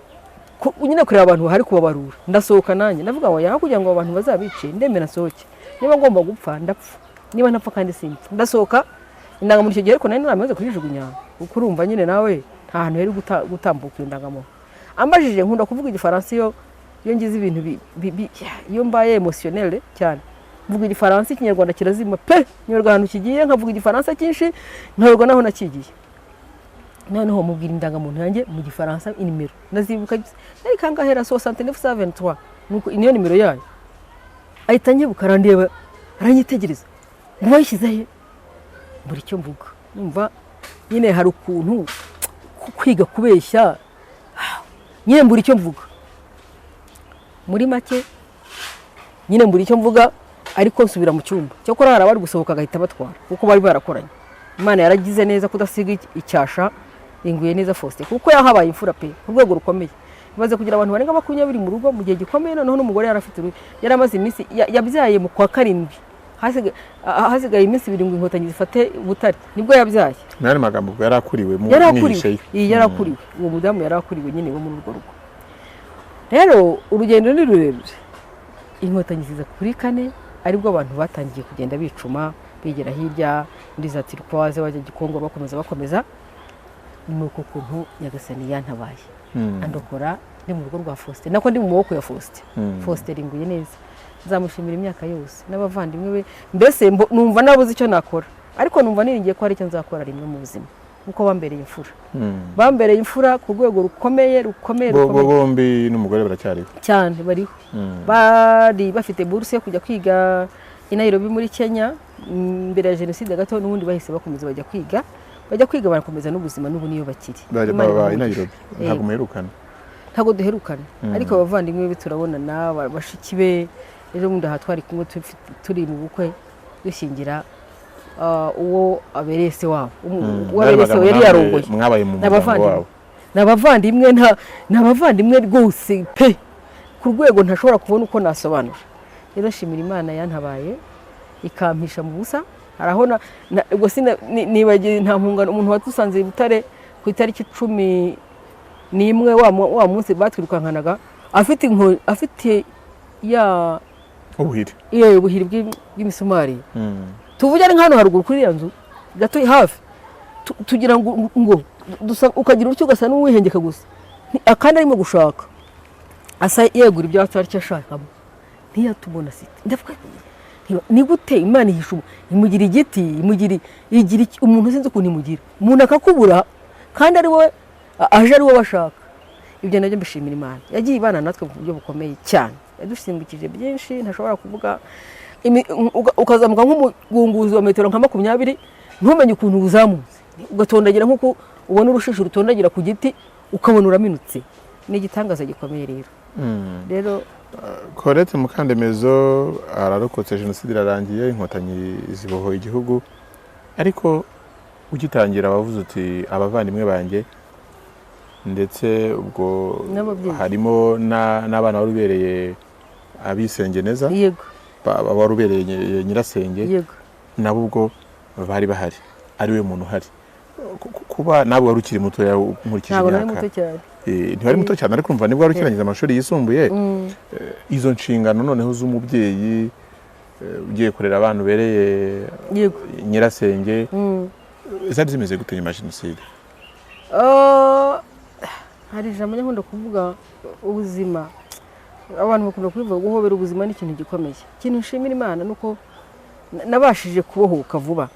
nyine kureba abantu bahari, kubabarura. Ndasohoka nanjye, ndavuga ngo yaho kugira ngo abo bantu bazabice, ndemera nsohoke, niba ngomba gupfa ndapfa, niba ntapfa kandi simpfa. Ndasohoka, indangamuntu icyo gihe ariko nari naramaze kuyijugunya, kuko urumva nyine nawe nta hantu heri gutambuka iyo ndangamuntu. Ambajije, nkunda kuvuga Igifaransa iyo ngize ibintu iyo mbaye émotionnelle cyane, mvuga Igifaransa, Ikinyarwanda kirazima pe. Nyoberwa ahantu kigiye, nkavuga Igifaransa cyinshi, nkayoberwa naho nakigiye. Noneho mubwira indangamuntu yanjye mu Gifaransa, inimero ndazibuka, nari kangahera, 69 123, nuko niyo nimero yayo. Ahita anyibuka, arandeba, aranyitegereza ngo: "Wayishyize he?" Mbura icyo mvuga. Numva nyine hari ukuntu kwiga kubeshya nyine, mbura icyo mvuga. Muri make nyine mbura icyo mvuga, ariko nsubira mu cyumba. Cyakora hari abari gusohoka agahita batwara, kuko bari barakoranye. Imana yaragize neza kudasiga icyasha Ringuye neza Faustin, kuko yahabaye imfura pe, ku rwego rukomeye. Imaze kugira abantu barenga 20 mu rugo mu gihe gikomeye. Noneho n'umugore yari afite yari amaze iminsi yabyaye mu kwa karindwi, hasigaye iminsi 2 ngo Inkotanyi zifate Butare, nibwo yabyaye. Mu yandi magambo, ubwo yari akuriwe mu Yari akuriwe. mwihisheyo. Iyi yari akuriwe, uwo mudamu yari akuriwe nyine wo muri urwo rugo. Rero urugendo ni rurerure. Inkotanyi ziza kuri kane, aribwo abantu batangiye kugenda bicuma, bigera hirya muri za Turquoise, bajya Gikongoro, bakomeza, bakomeza. Ni uko kuntu Nyagasani yantabaye, andokora ndi mu rugo rwa Faustin, nako ndi mu maboko ya Faustin. Faustin Ringuye neza nzamushimira imyaka yose n'abavandimwe be. Mbese numva nabuze icyo nakora, ariko numva niringiye ko hari icyo nzakora rimwe mu buzima, kuko bambereye imfura, bambereye imfura ku rwego rukomeye, rukomeye, Bo rukomeye. Bombi n'umugore baracyariho? Cyane, bariho. Bari bafite buruse yo kujya kwiga i Nairobi muri Kenya mbere ya jenoside gato, n'ubundi bahise bakomeza bajya kwiga, bajya kwiga, barakomeza n'ubuzima, n'ubu niyo bakiri. Bari Imana baba i ibahe Nairobi? umugisha. Ntabwo muherukana? Ntabwo duherukana, ariko abavandimwe be turabonana, bashiki be. Ejo bundi aha twari kumwe, turi mu bukwe dushyingira uwo abereye se wabo. Uwo abereye se yari yarongoye. Mwabaye mu Ni muryango abavandimwe. wabo. Ni abavandimwe, ni abavandimwe rwose pe, ku rwego ntashobora kubona uko nasobanura. Rero nshimira Imana yantabaye ikampisha mu busa. Hari aho ubwo nibagiwe, nta mpungano, umuntu wadusanze i Butare ku itariki 10. Ni imwe wa munsi batwirukankanaga afite inkoni, afite ya Ubuhiri. Iyo ubuhiri bw'imisumari. Tuvuge ari nk'hano haruguru kuri iriya nzu gato hafi, tugira ngo ukagira utyo ugasa n'uwihengeka gusa. Akandi arimo gushaka asa yegura ibyatsi aricyo ashakamo, ntiyatubona site. Ndavuga nti, ni gute Imana ihisha imugira igiti, imugira igira umuntu, sinzi ukuntu imugira umuntu akakubura kandi ari wowe aje ari wowe ashaka. Ibyo nabyo mbishimira Imana yagiye ibana natwe mu buryo bukomeye cyane, yadusimbukije byinshi ntashobora kuvuga. Ukazamuka nk'umugunguzi wa metero nka 20, ntumenye ukuntu uzamutse, ugatondagira nk'uko ubona urushishi rutondagira ku giti, ukabona uraminutse. Ni igitangaza gikomeye rero. Rero Colette Mukandemezo ararokotse, jenoside irarangiye, Inkotanyi zibohoye igihugu, ariko ugitangira wavuze uti abavandimwe banjye, ndetse ubwo N'ababyeyi. harimo n'abana wari ubereye abisengeneza, Yego. wari ubereye nyirasenge, Yego. nabo ubwo bari bahari, ari we muntu uhari. Kuba nawe wari ukiri mutoya nkurikije Ntabwo nari imyaka. muto cyane. Ntiwari muto cyane, ariko urumva nibwo wari ukirangiza amashuri yisumbuye. Izo nshingano noneho z'umubyeyi, ugiye kurera abana ubereye nyirasenge, zari zimeze gute nyuma ya jenoside? Hari ijambo nkunda kuvuga, ubuzima, abantu bakunda kubivuga, guhobera ubuzima ni ikintu gikomeye. Ikintu nshimira Imana ni uko nabashije kubohoka vuba,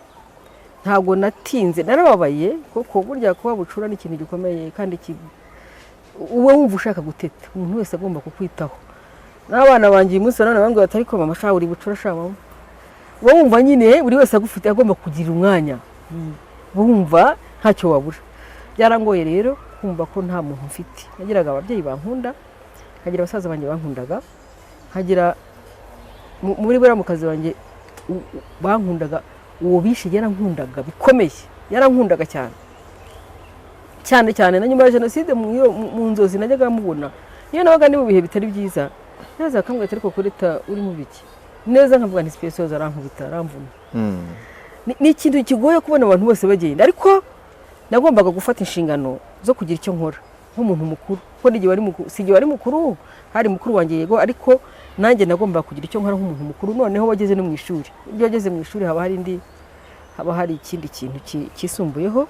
ntabwo natinze. Narababaye kuko burya kuba bucura ni ikintu gikomeye, kandi uba wumva ushaka guteta, umuntu wese agomba kukwitaho. N'abana banjye uyu munsi wa none bambwira bati: "Ariko mama sha, uri bucura sha mama." Uba wumva nyine buri wese agufite, agomba kugira umwanya, uba wumva ntacyo wabura. Byarangoye rero kumva ko nta muntu mfite. Nagiraga ababyeyi bankunda, nkagira abasaza banjye bankundaga, nkagira muri buriya mu kazi wanjye bankundaga. Uwo bishe yarankundaga bikomeye, yarankundaga cyane cyane cyane. Na nyuma ya jenoside mu nzozi najyaga mubona. Niyo nabaga ndi mu bihe bitari byiza, naza akambwira ati: "Ariko Colette, uri mu biki?" Neza nkavuga nti Speciose arankubita, aramvuna. Ni ikintu kigoye kubona abantu bose bagenda, ariko nagombaga gufata inshingano zo kugira icyo nkora nk'umuntu mukuru, kuko n'igihe wari mukuru, si igihe wari mukuru, hari mukuru wanjye yego, ariko nanjye nagombaga kugira icyo nkora nk'umuntu mukuru. Noneho wageze no mu ishuri, iyo wageze mu ishuri haba hari indi, haba hari ikindi kintu kisumbuyeho.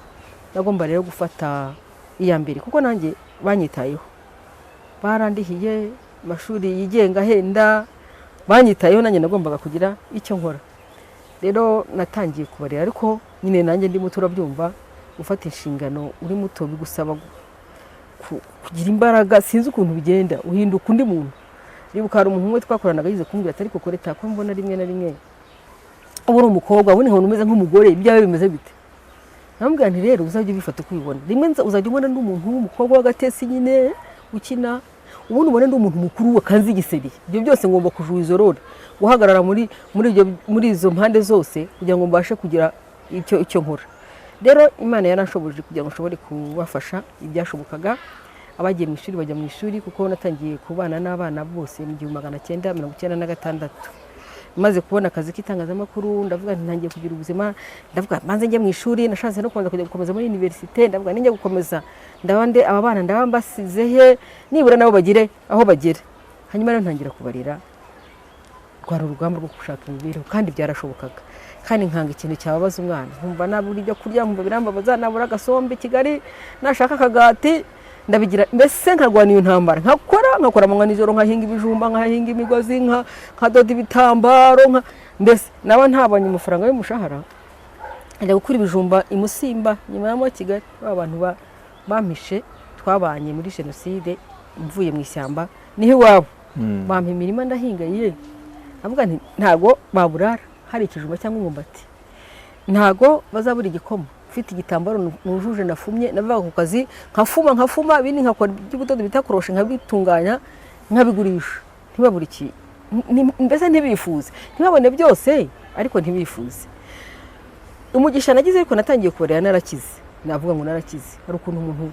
Nagomba rero gufata iya mbere kuko nanjye banyitayeho, barandihiye amashuri yigenga ahenda, banyitayeho, nanjye nagombaga kugira icyo nkora. Rero natangiye kubarera, ariko nyine nanjye ndi muto, urabyumva, gufata inshingano uri muto bigusaba kugira imbaraga. Sinzi ukuntu bigenda, uhinduka undi muntu. Nibuka hari umuntu umwe twakoranaga yize kumbwira ati: "Ariko Colette, ko mbona rimwe na rimwe uba uri umukobwa, ubundi nkabona umeze nk'umugore, ibyawe bimeze bite?" Namubwira nti: "Rero uzajya ubifata uko ubibona. Rimwe uzajya ubona ndi umuntu w'umukobwa w'agatesi nyine ukina, ubundi ubone ndi umuntu mukuru wakanze igiseri." Ibyo byose ngomba kujura izo role, guhagarara muri izo mpande zose kugira ngo mbashe kugira icyo nkora. Rero Imana yaranshoboje kugira ngo nshobore kubafasha ibyashobokaga. Abagiye mu ishuri bajya mu ishuri, kuko natangiye kubana n'abana bose mu 1996, maze kubona akazi k'itangazamakuru. Ndavuga nti ntangiye kugira ubuzima, ndavuga manze njye mu ishuri. Nashatse no kubanza kujya gukomeza muri université, ndavuga ninjya gukomeza ndaba nde? Aba bana ndaba mbasize he? Nibura nabo bagire aho bagera. Hanyuma rero ntangira kubarera. Rwari urugamba rwo gushaka imibereho, kandi byarashobokaga. Kandi nkanga ikintu cyababaza umwana, nkumva nabura ibyo kurya nkumva birambabaza, nabura agasombe i Kigali, nashaka akagati ndabigira, mbese nkarwana iyo ntambara, nkakora amanywa nijoro, nkahinga ibijumba, nkahinga imigozi, nkadoda ibitambaro, mbese naba ntabonye amafaranga y'umushahara nkajya gukura ibijumba i Musimba nyuma ya Kigali. Ba bantu bampishe twabanye muri jenoside, mvuye mu ishyamba niho iwabo, bampa imirima ndahinga. Ye avuga nti ntago baburara hari ikijumba cyangwa umwumbati, ntago bazabura igikoma, mfite igitambaro nujuje nafumye. Navaga ku kazi nkafuma, nkafuma ibindi, nkakora iby'ubudodo bita crochet, nkabitunganya nkabigurisha, ntibabure iki, mbese ntibifuze, ntibabone byose ariko ntibifuze. Umugisha nagize ariko natangiye kubarera narakize, navuga ngo narakize. Hari ukuntu umuntu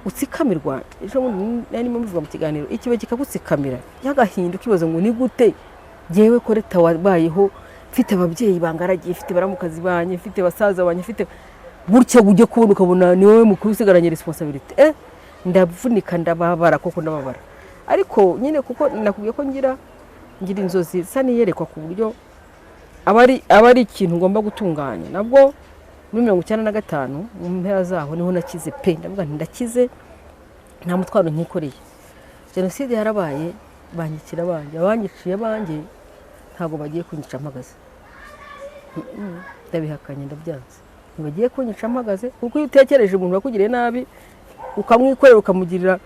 utsikamirwa, ejo bundi nari ndimo mbivuga mu kiganiro, ikiba kikagutsikamira y'agahinda, ukibaza ngo ni gute jyewe Colette wabayeho mfite ababyeyi bangaragiye, mfite baramukazi banjye, mfite basaza banjye, mfite gutya, ujya kubona ukabona ni wowe mukuru usigaranye responsabilité. Ndavunika, ndababara koko, ndababara. Ariko nyine kuko nakubwiye ko ngira inzozi zisa n'iyerekwa, ku buryo aba ari ikintu ngomba gutunganya. Nabwo muri 95 mu mpera zaho niho nakize pe. Ndavuga nti ndakize, nta mutwaro nkikoreye. Jenoside yarabaye, banyicira abanjye, abanyiciye abanjye ntabwo bagiye kunyica mpagaze. Ndabihakanye, ndabyanze, ntibagiye kunyica mpagaze. Kuko iyo utekereje umuntu wakugiriye nabi ukamwikorera, ukamugirira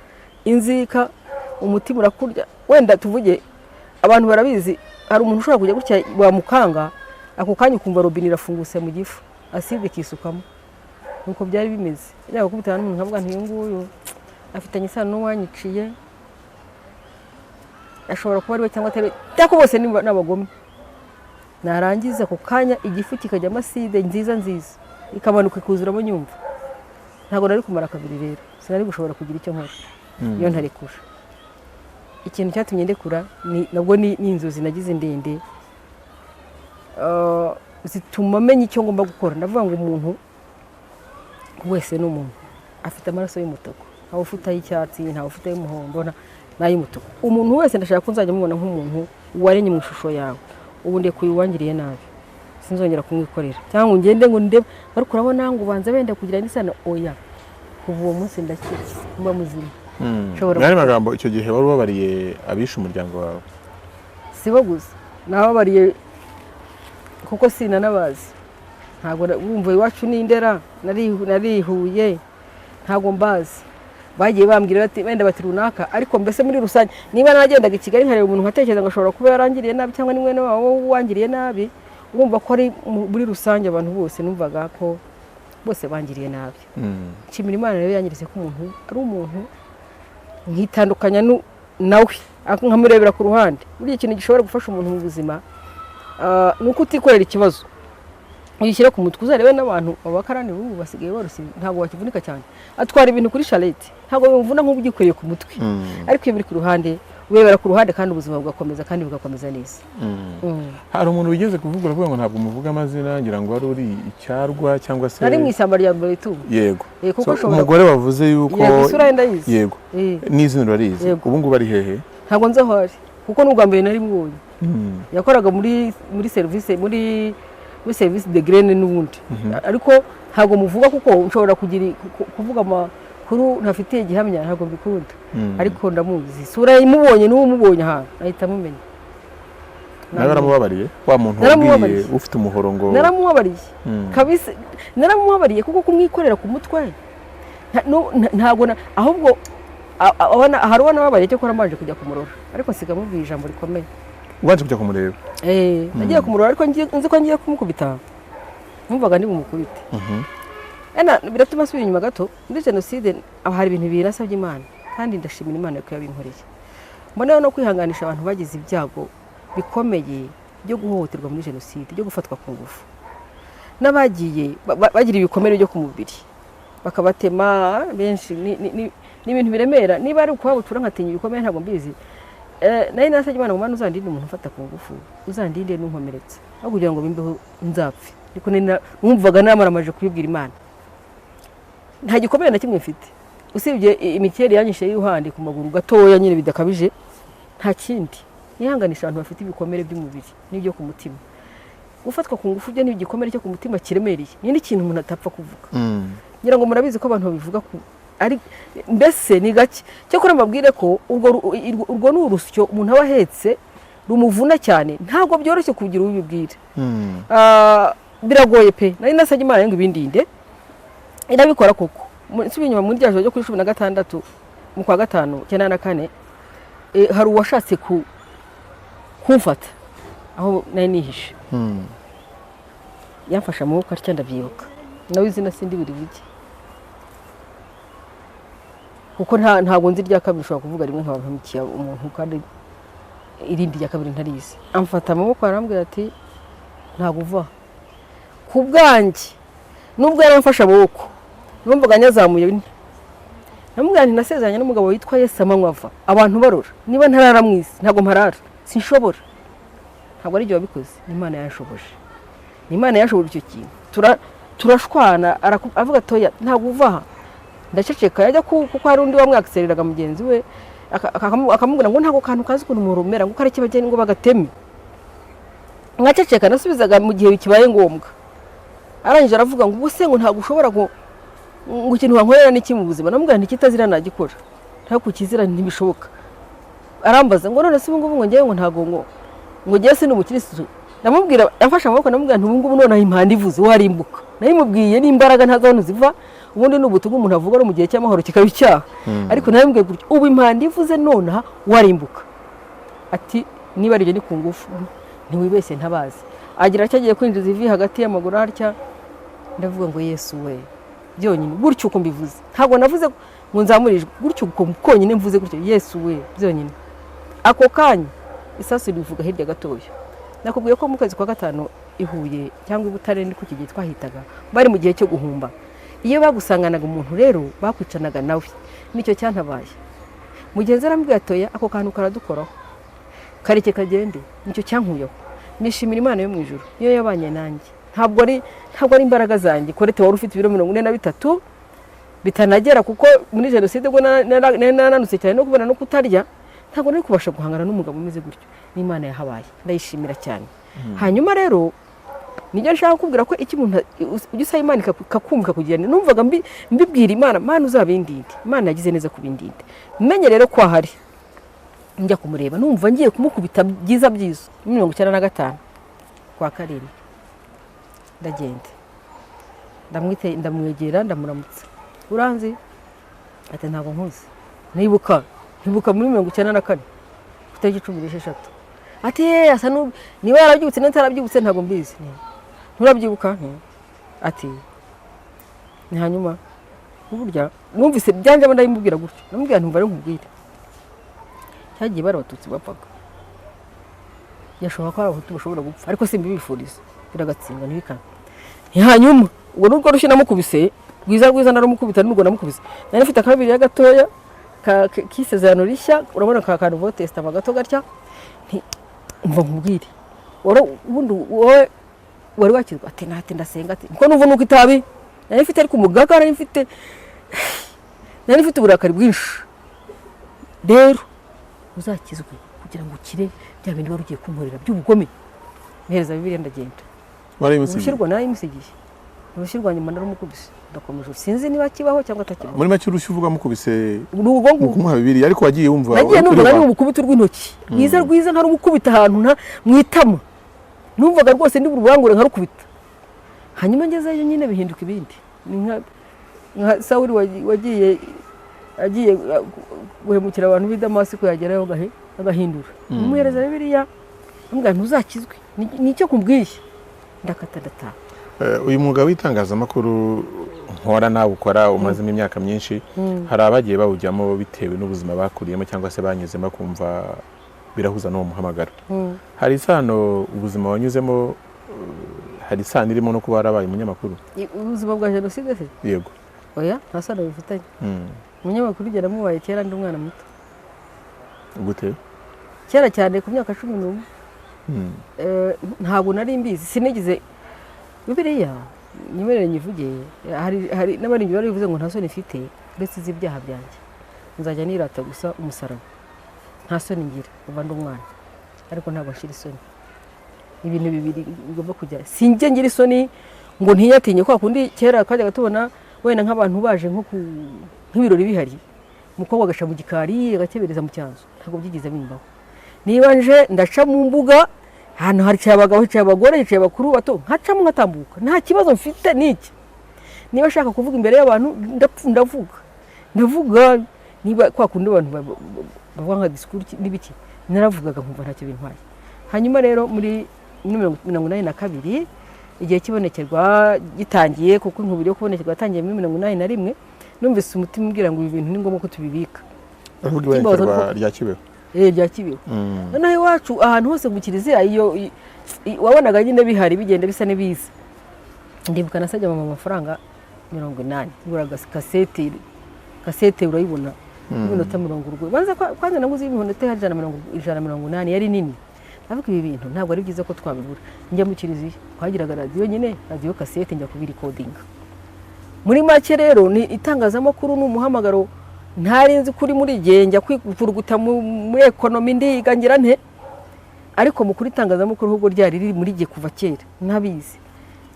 inzika, umutima urakurya. Wenda tuvuge abantu barabizi, hari umuntu ushobora kujya gutya wamukanga, ako kanya ukumva robine irafungutse mu gifu, acide ikisukamo. Nuko byari bimeze. Yajyaga gukubitana n'umuntu nkavuga nti uyu nguyu afitanye isano n'uwanyiciye, ashobora kuba ari we cyangwa atari we, cyangwa bose ni abagome. Narangiza ako kanya igifu kikajyamo acide nziza nziza, ikamanuka ikuzuramo. Nyumva ntabwo nari kumara kabiri rero, sinari gushobora kugira icyo nkora iyo ntarekura. Ikintu cyatumye ndekura nabwo ni inzozi nagize ndende, zituma menya icyo ngomba gukora. Ndavuga ngo umuntu wese ni umuntu, afite amaraso y'umutuku, ntawe ufite ay'icyatsi, ntawe ufite ay'umuhondo, n'ay'umutuku. Umuntu wese ndashaka ko nzajya mubona nk'umuntu waremye mu ishusho yawe. Ubu ndekuye uwangiriye nabi, sinzongera kumwikorera cyangwa ngo ngende ngo ndebe, ariko urabona ngo ubanza benda kugira n'isano. Oya, kuva uwo munsi ndakira, mba muzima. Nshobora Mu yandi magambo, icyo gihe wari ubabariye abishe umuryango wawe? Sibo gusa nababariye, kuko sinanabazi. Ntabwo wumva iwacu ni Indera, narihuye, ntabwo mbazi. Bagiye bambwira bati wenda bati runaka, ariko mbese muri rusange niba nagendaga i Kigali nkareba umuntu nkatekereza ngo ashobora kuba yarangiriye nabi cyangwa ni mwene wabo wangiriye nabi, urumva ko ari muri rusange abantu bose numvaga ko bose bangiriye nabi. Nshimira Imana rero yanyeretse ko umuntu ari umuntu, nkitandukanya nawe, nkamurebera ku ruhande. Buriya ikintu gishobora gufasha umuntu mu buzima ni uko utikorera ikibazo uyishyira ku mutwe. Uzarebe n'abantu abakarani ubu basigaye boroshye, ntabwo bakivunika cyane. Atwara ibintu kuri charrette, ntabwo bimuvuna nk'ubu ugikoreye ku mutwe. Ariko iyo biri ku ruhande, urebera ku ruhande kandi ubuzima bugakomeza, kandi bugakomeza neza. Hari umuntu wigeze kuvuga, uravuga ngo ntabwo muvuga amazina, ngira ngo wari uri icyarwa cyangwa se Nari mu ishyamba rya Mberetubu. Yego. Kuko So, ushobora umugore wavuze yuko Yego, isura ye ndayizi. Yego. N'izina urarizi? Yego. Ubu ngubu ari hehe? Ntabwo nzi aho ari, kuko n'ubwa mbere nari mubonye. Yakoraga muri serivisi, muri service de graine n'ubundi, ariko ntabwo muvuga kuko nshobora kugira kuvuga amakuru ntafitiye gihamya, ntabwo mbikunda. Ariko ndamuzi, isura imubonye, n'uwo umubonye ahantu ahita amumenya. Nawe waramubabariye wa muntu wabwiye Naramubabariye. ufite umuhoro ngo Naramubabariye kabisa, naramubabariye, kuko kumwikorera ku mutwe ntabwo ahubwo hari uwo nababariye cyo mbanje kujya kumurora, ariko nsiga mubwiye ijambo rikomeye. Ubanje kujya kumureba? Eh, nagiye kumurora ariko nzi ko ngiye kumukubita, numvaga ndi bumukubite. Ena biratuma nsubira inyuma gato muri jenoside. Aho hari ibintu bibiri nasabye Imana, kandi ndashimira Imana ko yabinkoreye. Mboneyeho no kwihanganisha abantu bagize ibyago bikomeye byo guhohoterwa muri jenoside, byo gufatwa ku ngufu, n'abagiye bagira ibikomere byo ku mubiri, bakabatema benshi. Ni ibintu biremera. Niba ari ukuhabutura nkatinya ibikomere, ntabwo mbizi. Nari nasabye Imana ngo: "Mana, uzandinde umuntu ufata ku ngufu, uzandinde n'unkomeretsa, aho kugira ngo bimbeho nzapfe." Ariko numvaga namaramaje kubibwira Imana. Nta gikomere na kimwe mfite usibye imikeri yanyishe y'uruhande ku maguru gatoya nyine bidakabije, nta kindi. Nihanganisha abantu bafite ibikomere by'umubiri n'ibyo ku mutima. Gufatwa ku ngufu byo ni igikomere cyo ku mutima kiremereye, ni n'ikintu umuntu atapfa kuvuga. Ngira ngo murabizi ko abantu babivuga ku ari mbese ni gake. Cyakora mbabwire ko urwo ni urusyo umuntu aba ahetse rumuvuna cyane, ntabwo byoroshye kugira ubibwira. Biragoye pe. Nari nasabye Imana ngo ibindinde, irabikora koko. Nsubiye inyuma muri rya joro ryo kuri 16 mu kwa gatanu 94, hari uwashatse kumfata aho nari nihishe. Yamfashe amaboko atya, ndabyibuka. Nawe izina sindi buri buge, kuko ntabwo nzi irya kabiri. Ushobora kuvuga rimwe nkaba mpemukiye umuntu kandi irindi rya kabiri ntarizi. Amfata amaboko arambwira ati: "Ntabwo uva aha." Ku bwanjye, nubwo yaramfashe amaboko, numvaga nyazamuye nte. Namubwira nti: "Nasezeranye n'umugabo witwa Yesu amanywa ava abantu barora. Niba ntarara mu isi, ntabwo mparara, sinshobora. Ntabwo ari ibyo wabikoze, ni Imana yanshoboje, ni Imana yanshoboje icyo kintu." Turashwana, avuga atoya: "Ntabwo uva aha." Ndaceceka, yajya kuko hari undi wamwakisereraga mugenzi we akamubwira ngo ntabwo kantu kazi ukuntu murumera, ngo kareke bagende ngo bagateme. Nkaceceka, nasubizaga mu gihe kibaye ngombwa. Arangije aravuga ngo ubuse ngo ntabwo ushobora ngo ikintu wankorera n'iki mu buzima. Namubwira nti kitazira nagikora, ntabwo kizira ntibishoboka. Arambaza ngo none se ubu ngubu ngo ngewe ngo ntabwo ngo ngewe si umukirisitu. Ndamubwira, yafashe amaboko, ndamubwira nti ubu ngubu noneho impanda ivuze warimbuka. Nayimubwiye n'imbaraga ntazi aho ziva, ubundi ni ubutumwa umuntu avuga no mu gihe cy'amahoro kikaba icyaha, ariko nayimubwiye gutyo, ubu impanda ivuze nonaha warimbuka. Ati niba ari ibyo ni ku ngufu, ntiwibeshye ntabazi. Agira atya agiye kwinjiza ivi hagati y'amaguru atya, ndavuga ngo Yesu we, byonyine gutyo uko mbivuze, ntabwo navuze ngo nzamure ijwi, gutyo uko konyine mvuze gutyo Yesu we byonyine. Ako kanya isasu rivuga hirya gatoya. Nakubwiye ko mu kwezi kwa gatanu i Huye cyangwa i Butare, niko iki gihe twahitaga, bari mu gihe cyo guhumba. Iyo bagusanganaga umuntu rero bakwicanaga nawe, nicyo cyantabaye. Mugenzi arambwira atoya ako kantu karadukoraho, kareke kagende, nicyo cyankuyeho. Nishimira Imana yo mu ijuru niyo yabanye nanjye, ntabwo ari imbaraga zanjye. Korete wari ufite ibiro 43 bitanagera, kuko muri jenoside ubwo nananutse cyane no kubona no kutarya, ntabwo nari kubasha guhangana n'umugabo umeze gutyo. N'Imana yahabaye, ndayishimira cyane. Hanyuma rero nijya nshaka kukubwira ko icyo umuntu ujya usaba Imana ikakumva ikakugira, numvaga mbibwira Imana, Imana uzabindinde. Imana yagize neza kubindinde. Menye rero ko ahari, njya kumureba numva ngiye kumukubita byiza byiza. Muri 95 kwa karindwi ndagenda ndamwite, ndamwegera, ndamuramutsa, uranzi? Ati ntabwo nkuzi. Nibuka ntibuka muri 94 ku itariki 16. Ati ye asa n'ubu niba yarabyibutse niba atarabyibutse ntabwo mbizi. Nturabyibuka? Ati ni hanyuma burya numvise byanjemo, ndabimubwira gutyo, ndamubwira ntumva ari nkubwire cyagiye bari abatutsi bapfaga, yashoboka ko ari abahutu bashobora gupfa, ariko simbibifuriza, biragatsindwa ntibikabe. Hanyuma ubwo nubwo rushyi namukubise rwiza rwiza, naramukubita nubwo namukubise nari mfite akabiriya gatoya k'isezerano rishya, urabona ka kantu Nouveau Testament gato gatya. Umva nkubwire, ubundi wowe wari wakizwa? Ati nati ndasenga. Ati nko numva nuko itabi nari mfite, ariko umugaga nari mfite uburakari bwinshi. Rero uzakizwe kugira ngo ukire bya bindi wari ugiye kunkorera by'ubugome. Mpereza Bibiliya ndagenda. Warayimusigiye? Urushyi narayimusigiye, urushyi rwa nyuma narumukubise. Ndakomeje, sinzi niba kibaho cyangwa atakibaho. Muri make urushyi uvuga mukubise ni ubwo mu ngubwo. Kumuha Bibiliya, ariko wagiye wumva Nagiye numva ureba. ari umukubita urw'intoki rwiza rwiza, nkarumukubita ahantu mu itama, numvaga rwose ndi burubangure nkarukubita. Hanyuma ngezeyo nyine bihinduka ibindi, ni nka Sawuli wagiye agiye guhemukira abantu b'i Damasiko, yagerayo agahindura. Umuhereza Bibiliya, amubwira ntuzakizwe, ni icyo nkubwiye, ndakata ndataha. Uyu mwuga w'itangazamakuru nkora nawe ukora umazemo imyaka myinshi, hari abagiye bawujyamo bitewe n'ubuzima bakuriyemo cyangwa se banyuzemo, kumva birahuza n'uwo muhamagaro. Hari isano ubuzima wanyuzemo, hari isano irimo no kuba warabaye umunyamakuru? Ubuzima bwa jenoside se? Yego. Oya, nta sano bifitanye. Umunyamakuru ugera mubaye kera ndi umwana muto. Gute? Kera cyane, ku myaka 11. Ntabwo nari mbizi, sinigeze. Bibiliya nyemerere nyivuge, hari n'abaririmbyi bari bivuze ngo nta soni mfite uretse iz'ibyaha byanjye, nzajya nirata gusa umusaraba. Nta soni ngira kuva ndi umwana, ariko ntabwo nshira isoni. Ibintu bibiri bigomba kujya, sinjye ngira isoni ngo ntinyatinye kwa kundi kera twajyaga tubona wenda nk'abantu baje nko nk'ibirori bihari, umukobwa agaca mu gikari agakebereza mu cyanzu. Ntabwo byigeze bimbaho. Niba nje ndaca mu mbuga, ahantu hicaye abagabo, hicaye abagore, hicaye abakuru, bato, nkacamo nkatambuka, nta kibazo mfite n'iki. Niba ashaka kuvuga imbere y'abantu ndavuga, ndavuga. Niba kwa kundi abantu bavuga nka disikuru n'ibiki, naravugaga nkumva ntacyo bintwaye. Hanyuma rero muri 82 igihe kibonekerwa gitangiye, kuko inkubiri yo kubonekerwa yatangiye muri 81, numvise umutima umbwira ngo ibi bintu ni ngombwa ko tubibika. Uravuga ibonekerwa rya Kibeho? Eh, rya Kibeho. Noneho iwacu ahantu hose mu kiliziya iyo wabonaga nyine bihari, bigenda bisa n'ibiza. Ndibuka nasabye mama amafaranga 80, ngura kasete. Kasete urayibona, y'iminota 40. Banza kwanza naguze y'iminota 180, yari nini. Ndavuga ibi bintu ntabwo ari byiza ko twabibura. Njya mu kiliziya, twagiraga radiyo nyine, radiyo kasete, njya kubirikodinga. Muri make rero, ni itangazamakuru, ni umuhamagaro ntari nzi kuri muri gihe njya kwikuruguta muri économie, ndiga ngira nte, ariko mu kuri itangazamakuru ahubwo ryari riri muri gihe kuva kera ntabizi.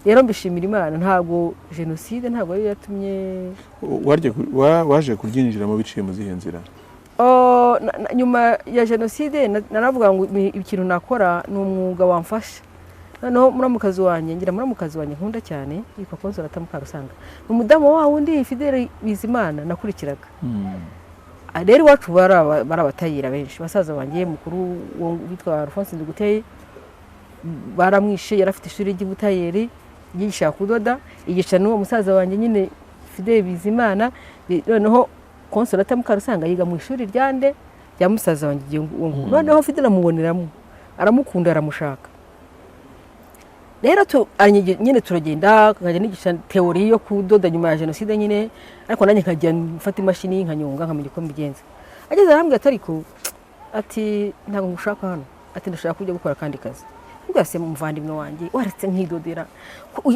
Rero mbishimira Imana, ntabwo jenoside ntabwo ariyo yatumye. Waje kuryinjiramo biciye mu zihe nzira? Oh, nyuma ya jenoside naravuga ngo ikintu nakora ni umwuga wamfasha. Noneho muramukazi wanjye, ngira muramukazi wanjye nkunda cyane yitwa Consolata Mukarusanga, ni umudamu wa wundi Fidele Bizimana nakurikiraga. Rero iwacu bari abatayira benshi. Basaza banjye, mukuru wo witwa Alphonse Nduguteye baramwishe, yari afite ishuri ry'ubutayeri ryigisha kudoda, yigisha n'uwo musaza wanjye nyine Fidele Bizimana. Noneho Consolata Mukarusanga yiga mu ishuri rya nde? Rya musaza wanjye igihe uwo nguwo. Noneho Fidele amuboneramo, aramukunda, aramushaka. Rero nyine turagenda, nkajya nigisha théorie yo kudoda nyuma ya jenoside nyine, ariko nanjye nkajya mfata imashini nkanyonga, nkamenya uko mbigenza. Ageze arambwira ati: "Ariko," ati, "ntabwo ngushaka hano," ati, "ndashaka kujya gukora akandi kazi." Mbwira se muvandimwe wanjye, waretse nkidodera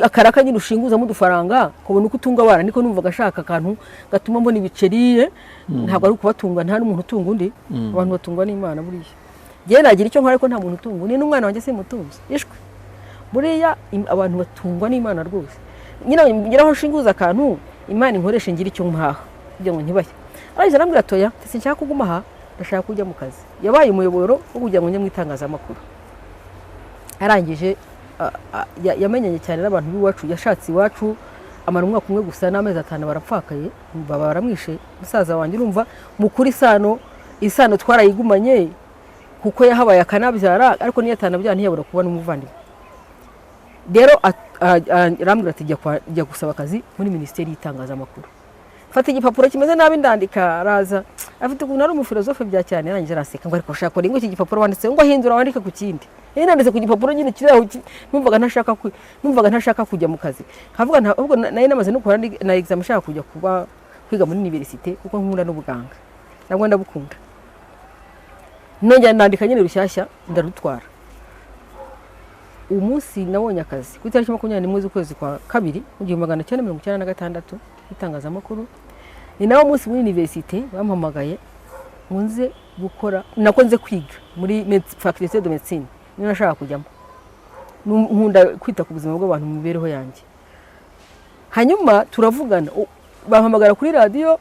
akaraka nyine ushinguzamo udufaranga ukabona uko utunga abana? Niko numvaga ashaka akantu gatuma mbona ibiceri. Ntabwo ari ukubatunga, nta n'umuntu utunga undi, abantu batungwa n'Imana. Buriya njyewe nagira icyo nkora, ariko nta muntu utunga undi, n'umwana wanjye simutunze ishwe. Buriya abantu batungwa n'Imana rwose. Nyine ngira aho nshinguza akantu, Imana inkoreshe ngira icyo mpaha kugira ngo ntibashye. Arangije arambwira: "Toya, sinshaka kuguma aha, ndashaka kujya mu kazi." Yabaye umuyoboro wo kugira ngo njye mu itangazamakuru. Arangije yamenyanye cyane n'abantu b'iwacu, yashatse iwacu, amara umwaka umwe gusa n'amezi 5, barapfakaye, baba baramwishe musaza wanjye. Urumva mukuru, isano twarayigumanye kuko yahabaye akanabyara, ariko niyo atanabyara ntiyabura kubona umuvandimwe. Rero arambwira ati: "Jya gusaba akazi muri Minisiteri y'Itangazamakuru." Mfata igipapuro kimeze nabi ndandika. Araza, afite ukuntu ari umufilozofe bya cyane, arangije araseka ngo: "Ariko ushaka ngo iki gipapuro wanditse ngo hindura wandike ku kindi." Nari nanditse ku gipapuro nyine kiri aho, numvaga ntashaka kujya mu kazi, nkavuga ahubwo nari namaze no gukora na examen, nshaka kujya kuba kwiga muri université kuko nkunda n'ubuganga, nabwo ndabukunda. Nongera ndandika nyine rushyashya, ndarutwara. Umunsi nabonye akazi ku itariki 21 z'ukwezi kwa kabiri mu 1996 itangazamakuru, ni nawo munsi muri université bampamagaye ngo nze gukora, nako nze kwiga muri faculté de médecine, niyo nashaka kujyamo. Nkunda kwita ku buzima bw'abantu mu mibereho yanjye. Hanyuma turavugana, bampamagara kuri radiyo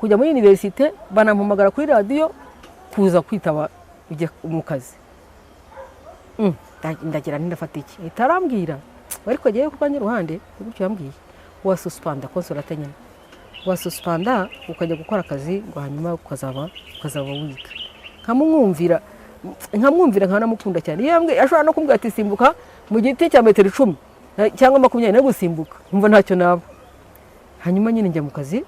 kujya muri université, banampamagara kuri radiyo kuza kwitaba kujya mu kazi. Ndagira nti: "Ndafata iki?" Ahita arambwira, ariko agiye ku rwanjye ruhande gutyo, yambwiye wasuspanda Consolata nyine, wasuspanda ukajya gukora akazi, ngo hanyuma ukazaba wiga. Nkamwumvira, nkanamukunda cyane. Iyo yambwiye, ashobora no kumbwira ati: "Simbuka mu giti cya metero 10 cyangwa 20," no gusimbuka nkumva ntacyo naba. Hanyuma nyine njya mu kazi,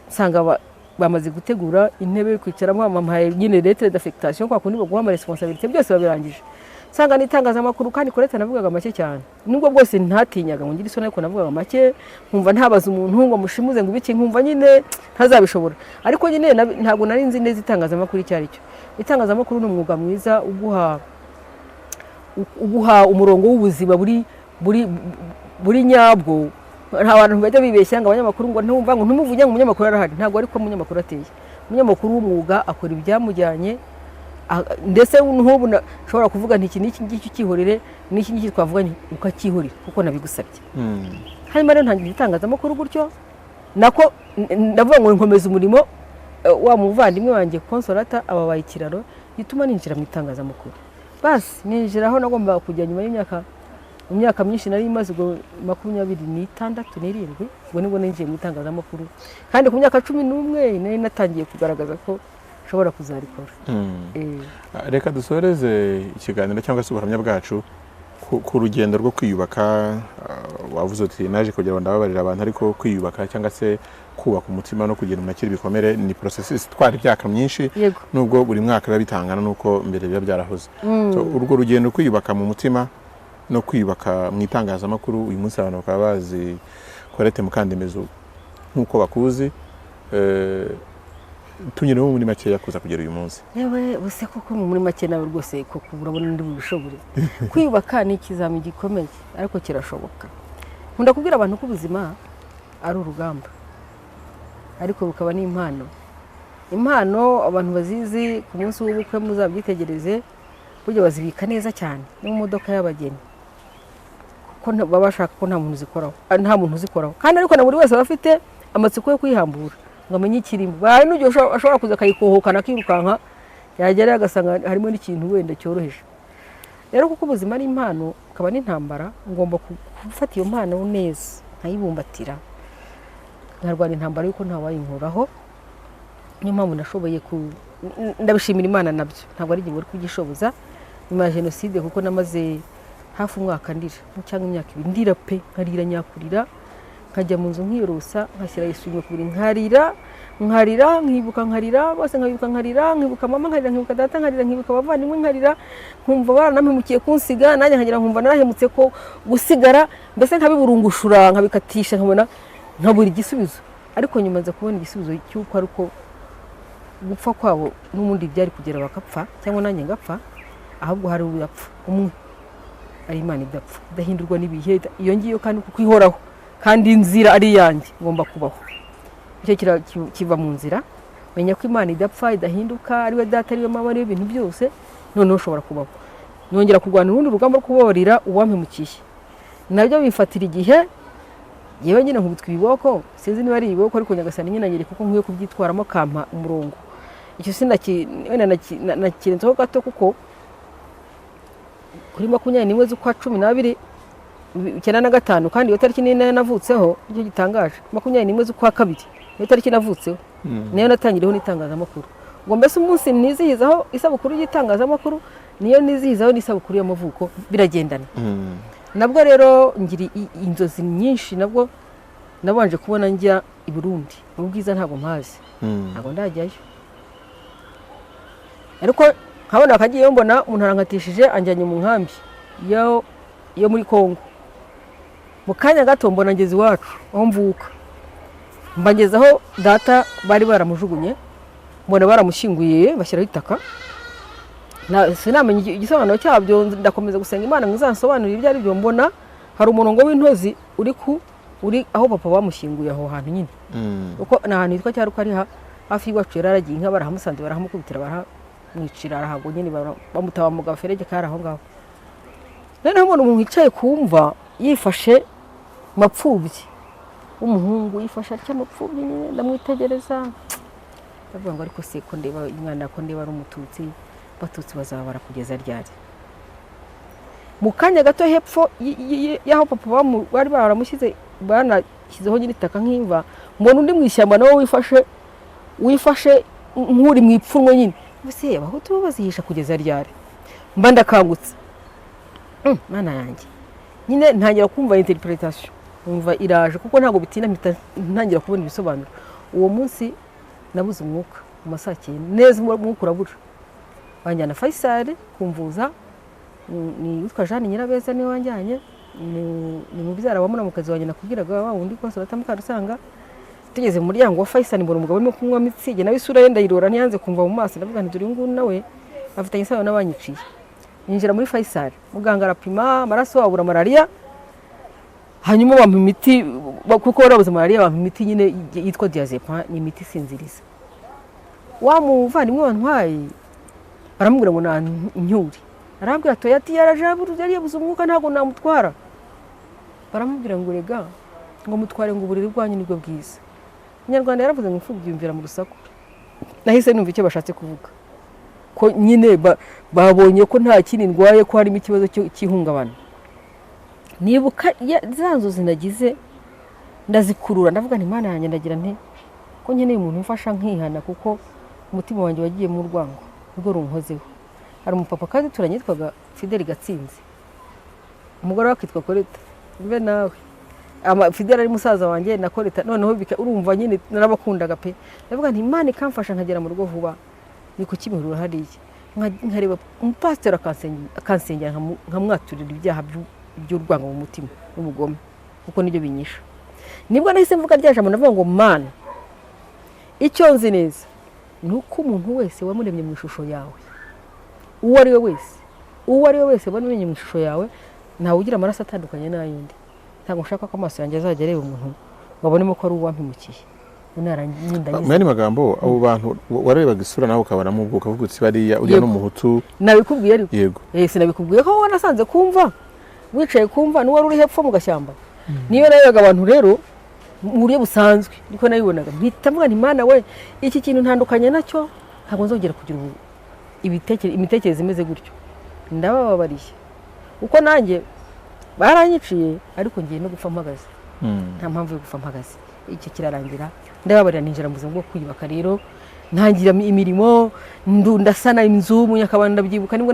nsanga bamaze gutegura intebe yo kwicaramo, bampaye nyine lettre d'affectation, kwa kundi baguha ama responsabilité, byose babirangije. Nsanga n'itangazamakuru kandi Colette navugaga make cyane, nubwo bwose ntatinyaga ngo ngire isoni, ariko navugaga make, nkumva ntabaza umuntu ngo mushimuze ngo ibiki, nkumva nyine ntazabishobora. Ariko nyine ntabwo nari nzi neza itangazamakuru icyo ari cyo. Itangazamakuru ni umwuga mwiza uguha umurongo w'ubuzima buri nyabwo. Nta bantu bajya bibeshya ngo abanyamakuru ngo ntumva ngo ntumuvuge ngo umunyamakuru arahari. Ntabwo ariko umunyamakuru ateye. Umunyamakuru w'umwuga akora ibyamujyanye, ndetse nk'ubu nshobora kuvuga nti: "Iki n'iki ngiki ukihorere, n'iki ngiki twavuganye ukacyihorera kuko nabigusabye." Hanyuma rero ntangira itangazamakuru gutyo, nako ndavuga ngo nkomeza umurimo wa muvandimwe wanjye Consolata ababaye ikiraro gituma ninjira mu itangazamakuru. Basi ninjira aho nagombaga kujya nyuma y'imyaka, mu myaka myinshi nari maze ubwo 26, 27, ubwo nibwo ninjiye mu itangazamakuru. Kandi ku myaka 11 nari natangiye kugaragaza ko nshobora kuzarikora. Reka dusoreze ikiganiro cyangwa se ubuhamya bwacu ku rugendo rwo kwiyubaka. Wavuze uti: "Naje kugira ngo ndababarira abantu," ariko kwiyubaka cyangwa se kubaka umutima no kugira umuntu akira ibikomere ni processus itwara imyaka myinshi, nubwo buri mwaka biba bitangana n'uko mbere biba byarahoze. So, urwo rugendo kwiyubaka mu mutima no kwiyubaka mu itangazamakuru, uyu munsi abantu bakaba bazi Colette Mukandemezo nk'uko bakuzi, tunyuremo muri makeya kuza kugera uyu munsi. Yewe, buse koko muri make nawe rwose koko urabona ndi bubishobore. Kwiyubaka ni ikizami gikomeye, ariko kirashoboka. Nkunda kubwira abantu ko ubuzima ari urugamba, ariko bukaba n'impano. Impano abantu bazizi ku munsi w'ubukwe muzabyitegereze, burya bazibika neza cyane no mu modoka y'abageni, kuko baba bashaka ko nta muntu uzikoraho, nta muntu uzikoraho. Kandi ariko na buri wese aba afite amatsiko yo kwihambura ngo amenye ikirimo. Hari n'igihe ashobora kuza akayikohokana akirukanka, yagerayo agasanga harimo n'ikintu wenda cyoroheje. Rero kuko ubuzima ari impano ukaba n'intambara, ngomba gufata iyo mpano neza nkayibumbatira, nkarwana intambara y'uko ntawayinkuraho. Niyo mpamvu nashoboye ndabishimira Imana, nabyo ntabwo ari igihe uri kugishoboza nyuma ya jenoside, kuko namaze hafi umwaka ndira cyangwa imyaka 2 ndira pe, nkarira nyakurira, nkajya mu nzu nkiyorosa, nkashyira isume ku buriri, nkarira nkarira, nkibuka nkarira bose, nkabibuka nkarira, nkibuka mama nkarira, nkibuka data nkarira, nkibuka abavandimwe nkarira, nkumva baranampemukiye kunsiga, nanjye nkagira nkumva narahemutse ko gusigara, mbese nkabiburungushura nkabikatisha, nkabona nkabura igisubizo. Ariko nyuma nza kubona igisubizo cy'uko ariko gupfa kwabo n'ubundi byari kugera bakapfa cyangwa nanjye ngapfa, ahubwo hari uyapfa umwe ari Imana idapfa, idahindurwa n'ibihe, iyo ngiyo kandi kuko ihoraho kandi inzira ari iyanjye ngomba kubaho. Icyo kiva mu nzira, menya ko Imana idapfa, idahinduka, ariwe data, ariwe mama, ariwe ibintu byose, noneho ushobora kubaho. Nongera kurwana urundi rugamba rwo kubabarira uwampemukiye, nabyo bifatira igihe. Yewe nyine nkubitwa ibiboko, sinzi niba ari ibiboko, ariko Nyagasani nyine anyereka uko nkwiye kubyitwaramo, akampa umurongo. Icyo wenda nakirenzeho gato, kuko kuri 21 z'ukwa 12 95, kandi iyo tariki ni nayo navutseho, nicyo gitangaje, 21 z'ukwa 2 niyo tariki navutseho, niyo natangiriyeho n'itangazamakuru. Ngo mbese umunsi nizihizaho isabukuru y'itangazamakuru niyo nizihizaho n'isabukuru y'amavuko, biragendana. Nabwo rero ngira inzozi nyinshi, nabwo nabanje kubona njya i Burundi mu Bwiza, ntabwo mpazi, ntabwo ndajyayo, ariko nkabona akagiyeyo, mbona umuntu arankatishije anjyanye mu nkambi yo muri Kongo. Mu kanya gato mbona ngeze iwacu aho mvuka, mba ngeze aho data bari baramujugunye, mbona baramushyinguye bashyiraho itaka. Sinamenya igisobanuro cyabyo, ndakomeza gusenga Imana ngo izansobanurire ibyo ari byo. Mbona hari umurongo w'intozi uri aho papa bamushyinguye, aho hantu nyine, kuko ni ahantu hitwa Cyaruka, ari hafi y'iwacu. Yari aragiye inka, barahamusanze, barahamukubitira, baramwicira, arahagwa nyine, bamutaba mu gaferege kari aho ngaho. Noneho mbona umuntu wicaye ku mva yifashe mapfubyi w'umuhungu, yifashe atya mapfubyi nyine, ndamwitegereza ndavuga ngo ariko se ko ndeba umwana, ko ndeba ari umututsi, abatutsi bazabara kugeza ryari? Mu kanya gato hepfo y'aho papa bari baramushyize, banashyizeho nyine itaka nk'imva, mbona undi mu ishyamba nawe wifashe nk'uri mu ipfunwe nyine. Mbese abahutu bo bazihisha kugeza ryari? Mba ndakangutse, Mana yanjye, nyine ntangira kumva interpretation, numva iraje, kuko ntabwo bitinda mpita ntangira kubona ibisobanuro. Uwo munsi nabuze umwuka mu ma saa 9 neza, umwuka urabura, banjyana Faisal kumvuza. Ni witwa Jeanne Nyirabeza niwe wanjyanye, ni mubyara wa muramukazi wanjye nakubwiraga, wa wundi Consolata Mukarusanga. Tugeze mu muryango wa Faisal mbona umugabo urimo kunywa mitsingi, nawe isura ye ndayirora ntiyanze kumva mu maso, ndavuga nti dore uyu nguyu nawe afitanye isano n'abanyiciye. Ninjira muri Faisal, muganga arapima amaraso abura malariya, hanyuma bampa imiti, kuko bari babuze malariya, bampa imiti nyine yitwa diazepam, ni imiti isinziriza. Wa muvandimwe wantwaye baramubwira ngo nancyure, arambwira ati ati yaraje yari yabuze umwuka, ntabwo namutwara. Baramubwira ngo rega ngo mutware, ngo uburiri bwanyu nibwo bwiza. Umunyarwanda yaravuze ngo imfubyi yumvira mu rusaku. Nahise numva icyo bashatse kuvuga, ko nyine babonye ko nta kindi ndwaye, ko harimo ikibazo cy'ihungabana. Nibuka za nzozi nagize, ndazikurura, ndavuga nti Mana yanjye, ndagira nte ko nkeneye umuntu umfasha nkihana, kuko umutima wanjye wagiye mu rwango nirwo runkozeho. Hari umupapa kandi turanye yitwaga Fideli Gatsinzi, umugore we akitwa Koreta, mbe nawe Fideli ari musaza wanjye na Koreta, noneho urumva nyine narabakundaga pe. Ndavuga nti Imana ikamfasha nkagera mu rugo vuba, ni ku Kimihurura hariya, nkareba umupasiteri akansengera, nkamwaturira ibyaha by'urwango mu mutima n'ubugome, kuko nibyo binyisha. Nibwo nahise mvuga rya jambo, ndavuga ngo Mana, icyo nzi neza ni uko umuntu wese wamuremye mu ishusho yawe, uwo ari we wese, uwo ari we wese wamuremye mu ishusho yawe, ntawe ugira amaraso atandukanye n'ay'undi. Ntabwo nshaka ko amaso yanjye azajya areba umuntu Ngo abonemo ko ari uwampemukiye. Nararangiye. Mu yandi magambo, abo bantu warebaga isura nawe ukabonamo ubwoko, ukavuga uti bariya, uriya Yego. n'umuhutu. Nabikubwiye ariko. Yego. Sinabikubwiye ko wowe nasanze kumva wicaye kumva n'uwari uri hepfo mu gashyamba. Niyo narebaga abantu rero mu buryo busanzwe, niko nabibonaga, mpita mvuga nti: "Mana we, iki kintu ntandukanye nacyo, ntabwo nzongera kugira imitekerereze imeze gutyo. Ndabababariye kuko nanjye baranyiciye, ariko ngiye no gupfa mpagaze. Nta mpamvu yo gupfa mpagaze." Icyo kirarangira, ndababarira, ninjira mu buzima bwo kwiyubaka. Rero ntangira imirimo, ndasana inzu mu Nyakabanda. Ndabyibuka nibwo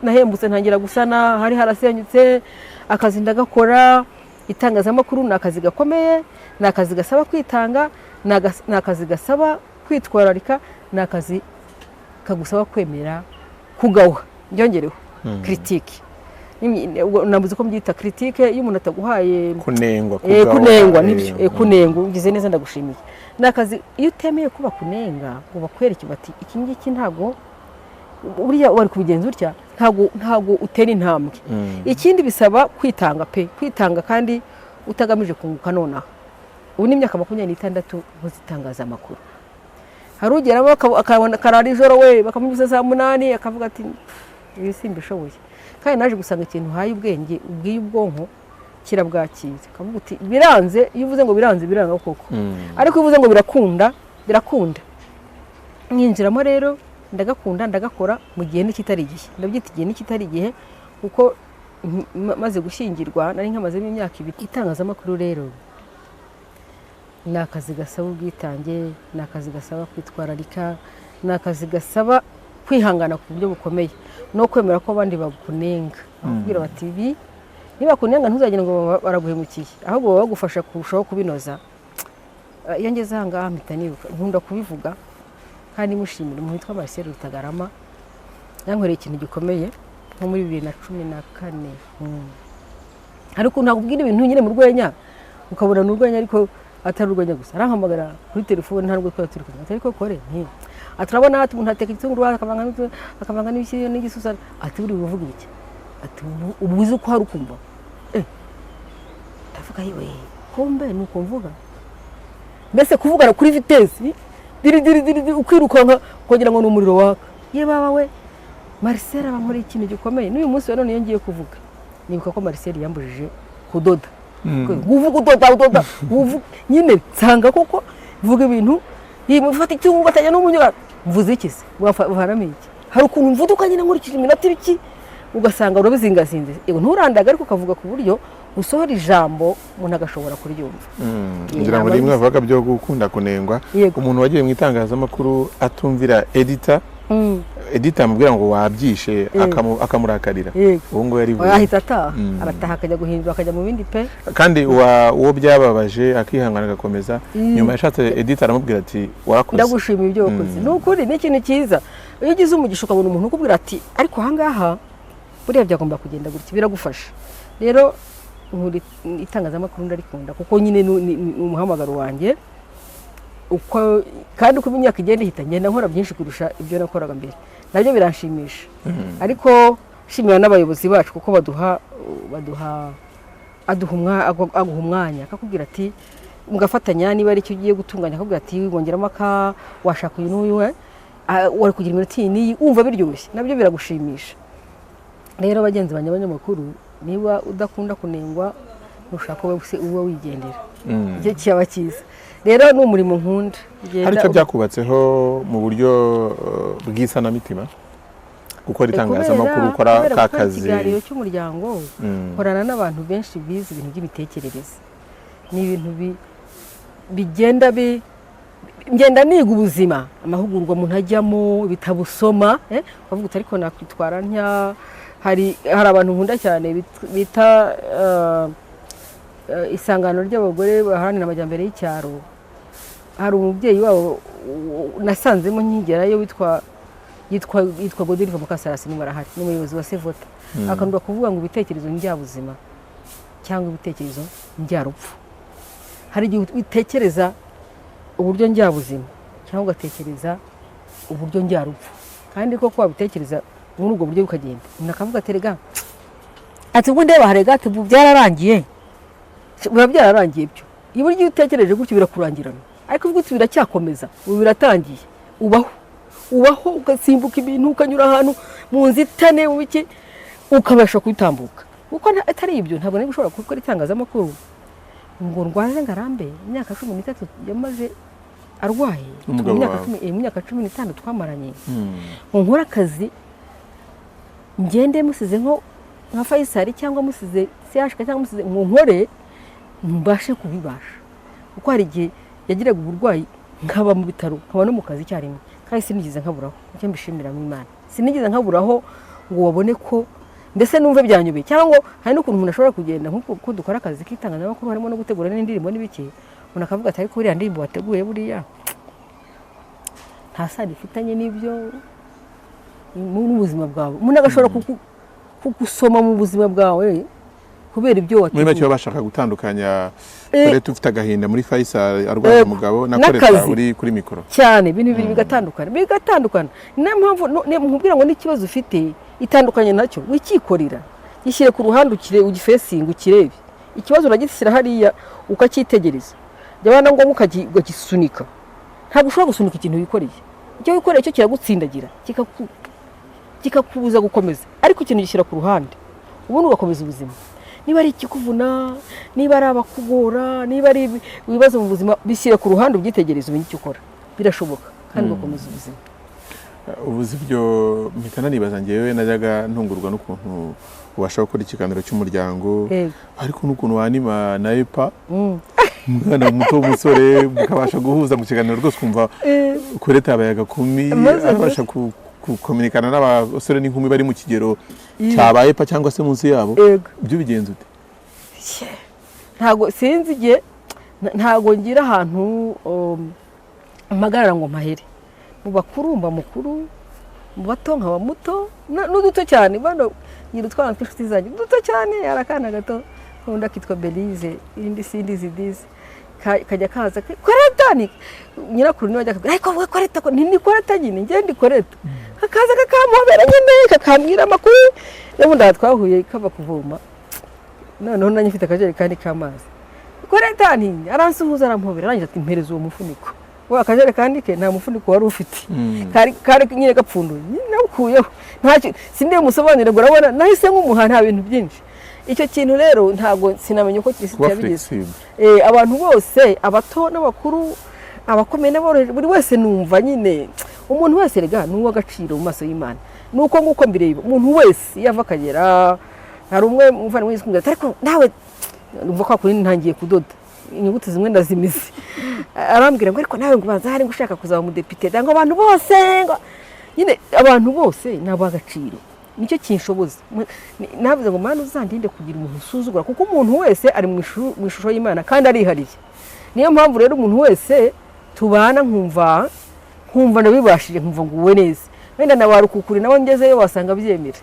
nahembutse, ntangira gusana hari harasenyutse. Akazi ndagakora. Itangazamakuru ni akazi gakomeye, ni akazi gasaba kwitanga, ni akazi gasaba kwitwararika, ni akazi kagusaba kwemera kugawa. Byongereho critique. Nabuze ko mbyita critique iyo umuntu ataguhaye. Kunengwa, kugawa, kunengwa nibyo. Kunengwa, ugize neza, ndagushimiye. Ni akazi iyo utemeye ko bakunenga ngo bakwereke bati: "Iki ngiki ntabwo, buriya wari kubigenza utya," ntabwo utera intambwe. Ikindi, bisaba kwitanga pe, kwitanga kandi utagamije kunguka nonaha. Ubu ni imyaka 26 nkoze itangazamakuru. Hari ugeramo akabona akarara ijoro, we bakamunyuza saa 8, akavuga ati: "Ibi simbishoboye." Kandi naje gusanga ikintu uhaye ubwenge, ubwiye ubwonko, kirabwakira. Ukavuga uti: "Biranze." Iyo uvuze ngo biranze, biranga koko. Ariko iyo uvuze ngo birakunda, birakunda. Nyinjiramo rero, ndagakunda, ndagakora mu gihe n'ikitari igihe. Ndabyita igihe n'ikitari igihe kuko maze gushyingirwa nari nkamazemo imyaka 2. Itangazamakuru rero ni akazi gasaba ubwitange, ni akazi gasaba kwitwararika, ni akazi gasaba kwihangana ku buryo bukomeye no kwemera ko abandi bakunenga, bakubwira bati ibi. Niba kunenga, ntuzagire ngo baraguhemukiye, ahubwo baba bagufasha kurushaho kubinoza. Iyo ngeze aha ngaha mpita nibuka, nkunda kubivuga kandi mushimira umuntu witwa Marcel Rutagarama. Yankoreye ikintu gikomeye nko muri 2014. Ariko ntakubwira ibintu nyine mu rwenya, ukabona ni urwenya ariko atari urwenya gusa. Arampamagara kuri telefone, ntabwo twari turi kumwe, ariko kore nti ati: "Urabona," ati, "umuntu ateka igitunguru, akavanga n'ibishyimbo n'igisusa," ati, "buri buvuga iki?" Ati: "Ubu uzi ko hari ukumva." Ndavuga: "Yewe, kumbe ni uko mvuga." Mbese kuvugana kuri vitesse, diri diri diri diri, ukirukanka ukagira ngo ni umuriro waka. Ye baba we, Marcel aba nkoreye ikintu gikomeye. N'uyu munsi wa none iyo ngiye kuvuga, nibuka ko Marcel yambujije kudoda. Uvuga udoda, udoda uvuga nyine, nsanga koko mvuga ibintu, ufata icyungo ugatajya n'umunyura, mvuze iki se? Wavanamo iki? Hari ukuntu mvuduka nyine nkurikije iminota ibiki, ugasanga urabizingazinze. Yego, nturandaga, ariko ukavuga ku buryo usohora ijambo umuntu agashobora kuryumva. Ngira ngo rimwe avuga byo gukunda kunengwa. Yego. Umuntu wagiye mu itangazamakuru atumvira editor, editor amubwira ngo wabyishe, akamurakarira. Uwo nguwo yari ahita ataha. Arataha, akajya guhindura, akajya mu bindi pe. Kandi uwo byababaje akihangana agakomeza, nyuma yashatse editor aramubwira ati: "Warakoze." "Ndagushimiye ibyo wakoze." Ni ukuri, ni ikintu cyiza iyo ugize umugisha ukabona umuntu ukubwira ati: "Ariko ahangaha buriya byagomba kugenda gutya." Biragufasha. Rero nkunda itangazamakuru, ndarikunda kuko nyine ni umuhamagaro wanjye. Uko kandi uko imyaka igenda ihita, ngenda nkora byinshi kurusha ibyo nakoraga mbere, nabyo biranshimisha. Ariko nshimira n'abayobozi bacu kuko baduha baduha aduha aguha umwanya, akakubwira ati, mugafatanya, niba ari icyo ugiye gutunganya, akakubwira ati: "Wongeramo aka, washaka uyu n'uyu, we wari kugira iminota iyi n'iyi." Wumva biryoshye, nabyo biragushimisha. Rero bagenzi banjye abanyamakuru, niba udakunda kunengwa, ntushaka ube ube wigendera. Icyo cyaba cyiza. Rero ni umurimo nkunda. Hari icyo byakubatseho mu buryo bw'isanamitima gukora itangazamakuru, ukora Kubera ka gukora kazi? ikiganiro cy'umuryango, nkorana n'abantu benshi bize ibintu by'imitekerereze. Ni ibintu bigenda ngenda niga ubuzima, amahugurwa umuntu ajyamo, ibitabo usoma, ukavuga uti: "Ariko nakwitwara ntya?" Hari abantu nkunda cyane bita Isangano ry'Abagore Baharanira Amajyambere y'Icyaro. Hari umubyeyi wabo nasanzemo nkigerayo witwa yitwa Godelive Mukasarasi, niba arahari, ni umuyobozi wa Sevota. Akunda kuvuga ngo ibitekerezo njyabuzima cyangwa ibitekerezo njyarupfu. Hari igihe utekereza uburyo njyabuzima cyangwa ugatekereza uburyo njyarupfu, kandi koko wabitekereza muri ubwo buryo bukagenda. Umuntu akavuga ati: "Rega," ati, "ubwo ndeba harega," ati, "ubu byararangiye, biba byararangiye." Byo Iyo buryo utekereje gutyo birakurangirana, ariko uvuga uti biracyakomeza, ubu biratangiye, ubaho ubaho ugasimbuka ibintu, ukanyura ahantu mu nzitane mu biki, ukabasha kubitambuka. Kuko atari ibyo ntabwo nari gushobora gukora itangazamakuru ngo ndwaze ngarambe. Imyaka 13 yamaze arwaye, mu myaka 15 twamaranye, ngo nkore akazi ngende musize nko nka Faisal cyangwa musize CHK cyangwa musize ngo nkore mbashe kubibasha. Kuko hari igihe yagiraga uburwayi nkaba mu bitaro, nkaba no mu kazi icyarimwe, kandi sinigeze nkaburaho. Icyo mbishimira mu Imana, sinigeze nkaburaho ngo babone ko mbese numve byanyobeye, cyangwa ngo hari n'ukuntu umuntu ashobora kugenda nk'uko dukora akazi k'itangazamakuru harimo no gutegura n'indirimbo n'ibiki, umuntu akavuga ati ariko buriya ndirimbo wateguye buriya nta sano ifitanye n'ibyo n'ubuzima bwawe. Umuntu agashobora kugusoma mu buzima bwawe kubera ibyo wateguye. Muri make bashaka gutandukanya Colette ufite agahinda muri Faisal arwaye umugabo na Colette uri kuri mikoro cyane, ibintu bibiri bigatandukana bigatandukana. Niyo mpamvu nkubwira ngo n'ikibazo ufite itandukanye nacyo, wikikorera, gishyire ku ruhande, ukire ugifesinga, ukirebe. Ikibazo uragishyira hariya ukacyitegereza, byaba na ngombwa ukagisunika. Ntabwo ushobora gusunika ikintu wikoreye, icyo wikoreye cyo kiragutsindagira kikakubuza gukomeza, ariko ikintu gishyira ku ruhande ubundi ugakomeza ubuzima. Niba ari ikikuvuna, niba ari abakugora, niba ari ibibazo mu buzima, bishyire ku ruhande ubyitegereze, umenye icyo ukora. Birashoboka kandi ugakomeza ubuzima. Ubuze ibyo mpita nanibaza, ngewe najyaga ntungurwa n'ukuntu ubasha gukora ikiganiro cy'umuryango, ariko n'ukuntu wanima na EPA umwana muto w'umusore mukabasha guhuza mu kiganiro rwose, ukumva Colette yabaye agakumi, abasha kukominikana n'abasore n'inkumi bari mu kigero cyabaye EPA cyangwa se munsi yabo. Ibyo ubigenza ute? Ntabwo sinzi igihe, ntabwo ngira ahantu mpagarara ngo mpahere. Mu bakuru mba mukuru, mu bato nkaba muto, n'uduto cyane. Bano ngira utwana tw'inshuti zanjye duto cyane, hari akana gato nkunda kitwa Belize, irindi sindi zidize, kajya kaza Colette, ni nyirakuru niwe ajya akabwira, ariko vuga Colette ko ni Colette nyine, njye ndi Colette. Kakaza kakampobera nyine, kakambwira amakuru. N'ubundi aha twahuye kava kuvoma, noneho nanjye mfite akajerekani k'amazi, Colette nti aransuhuza arampobera, arangiza ati mpereza uwo mufuniko. Wa akajerekani ke nta mufuniko wari ufite, kari nyine gapfunduye, nawukuyeho ntacyo sindi musobanurire ngo urabona nahise nk'umuha, nta bintu byinshi. Icyo kintu rero ntabwo sinamenya uko Kirisitu yabigize. Abantu bose, abato n'abakuru, abakomeye n'aboroheje, buri wese numva nyine umuntu wese rega ni uw'agaciro mu maso y'Imana. Nuko nguko mbireba, umuntu wese iyo ava akagera, hari umwe muvandimwe wese ariko nawe numva kwa kuri ntangiye kudoda inyuguti zimwe ndazimize, arambwira ngo ariko nawe ngo ubanza hari ngo ushaka kuzaba umudepite, ngo abantu bose ngo nyine abantu bose ni ab'agaciro. Nicyo kinshoboza. Navuze ngo Mana uzandinde kugira umuntu usuzugura, kuko umuntu wese ari mu ishusho y'Imana kandi arihariye. Niyo mpamvu rero umuntu wese tubana nkumva nkumva ndabibashije, nkumva nguwe neza. Wenda na barukukuri nabo ngezeyo wasanga byemera.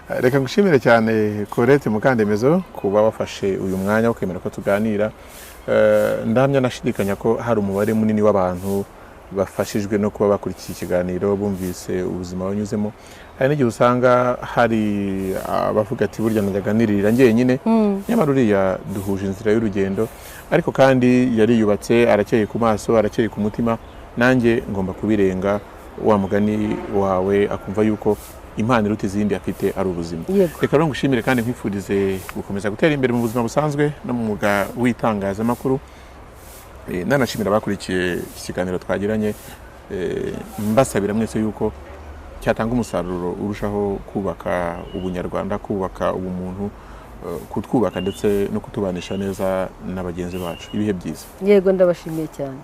Reka ngushimire cyane Colette Mukandemezo kuba wafashe uyu mwanya wo kwemera ko tuganira. Ndahamya nashidikanya ko hari umubare munini w'abantu bafashijwe no kuba bakurikiye ikiganiro, bumvise ubuzima banyuzemo. Hari n'igihe usanga hari abavuga ati burya najyaga niririra njyenyine, nyamara uriya duhuje inzira y'urugendo, ariko kandi yariyubatse, arakeye ku maso, arakeye ku mutima, nanjye ngomba kubirenga. Wa mugani wawe akumva yuko impano iruta izindi afite ari ubuzima. Reka rero ngushimire kandi nkwifurize gukomeza gutera imbere mu buzima busanzwe no mu mwuga w'itangazamakuru. Nanashimira abakurikiye iki kiganiro twagiranye, mbasabira mwese yuko cyatanga umusaruro urushaho kubaka ubunyarwanda, kubaka ubumuntu, kutwubaka ndetse no kutubanisha neza na bagenzi bacu. Ibihe byiza. Yego, ndabashimiye cyane.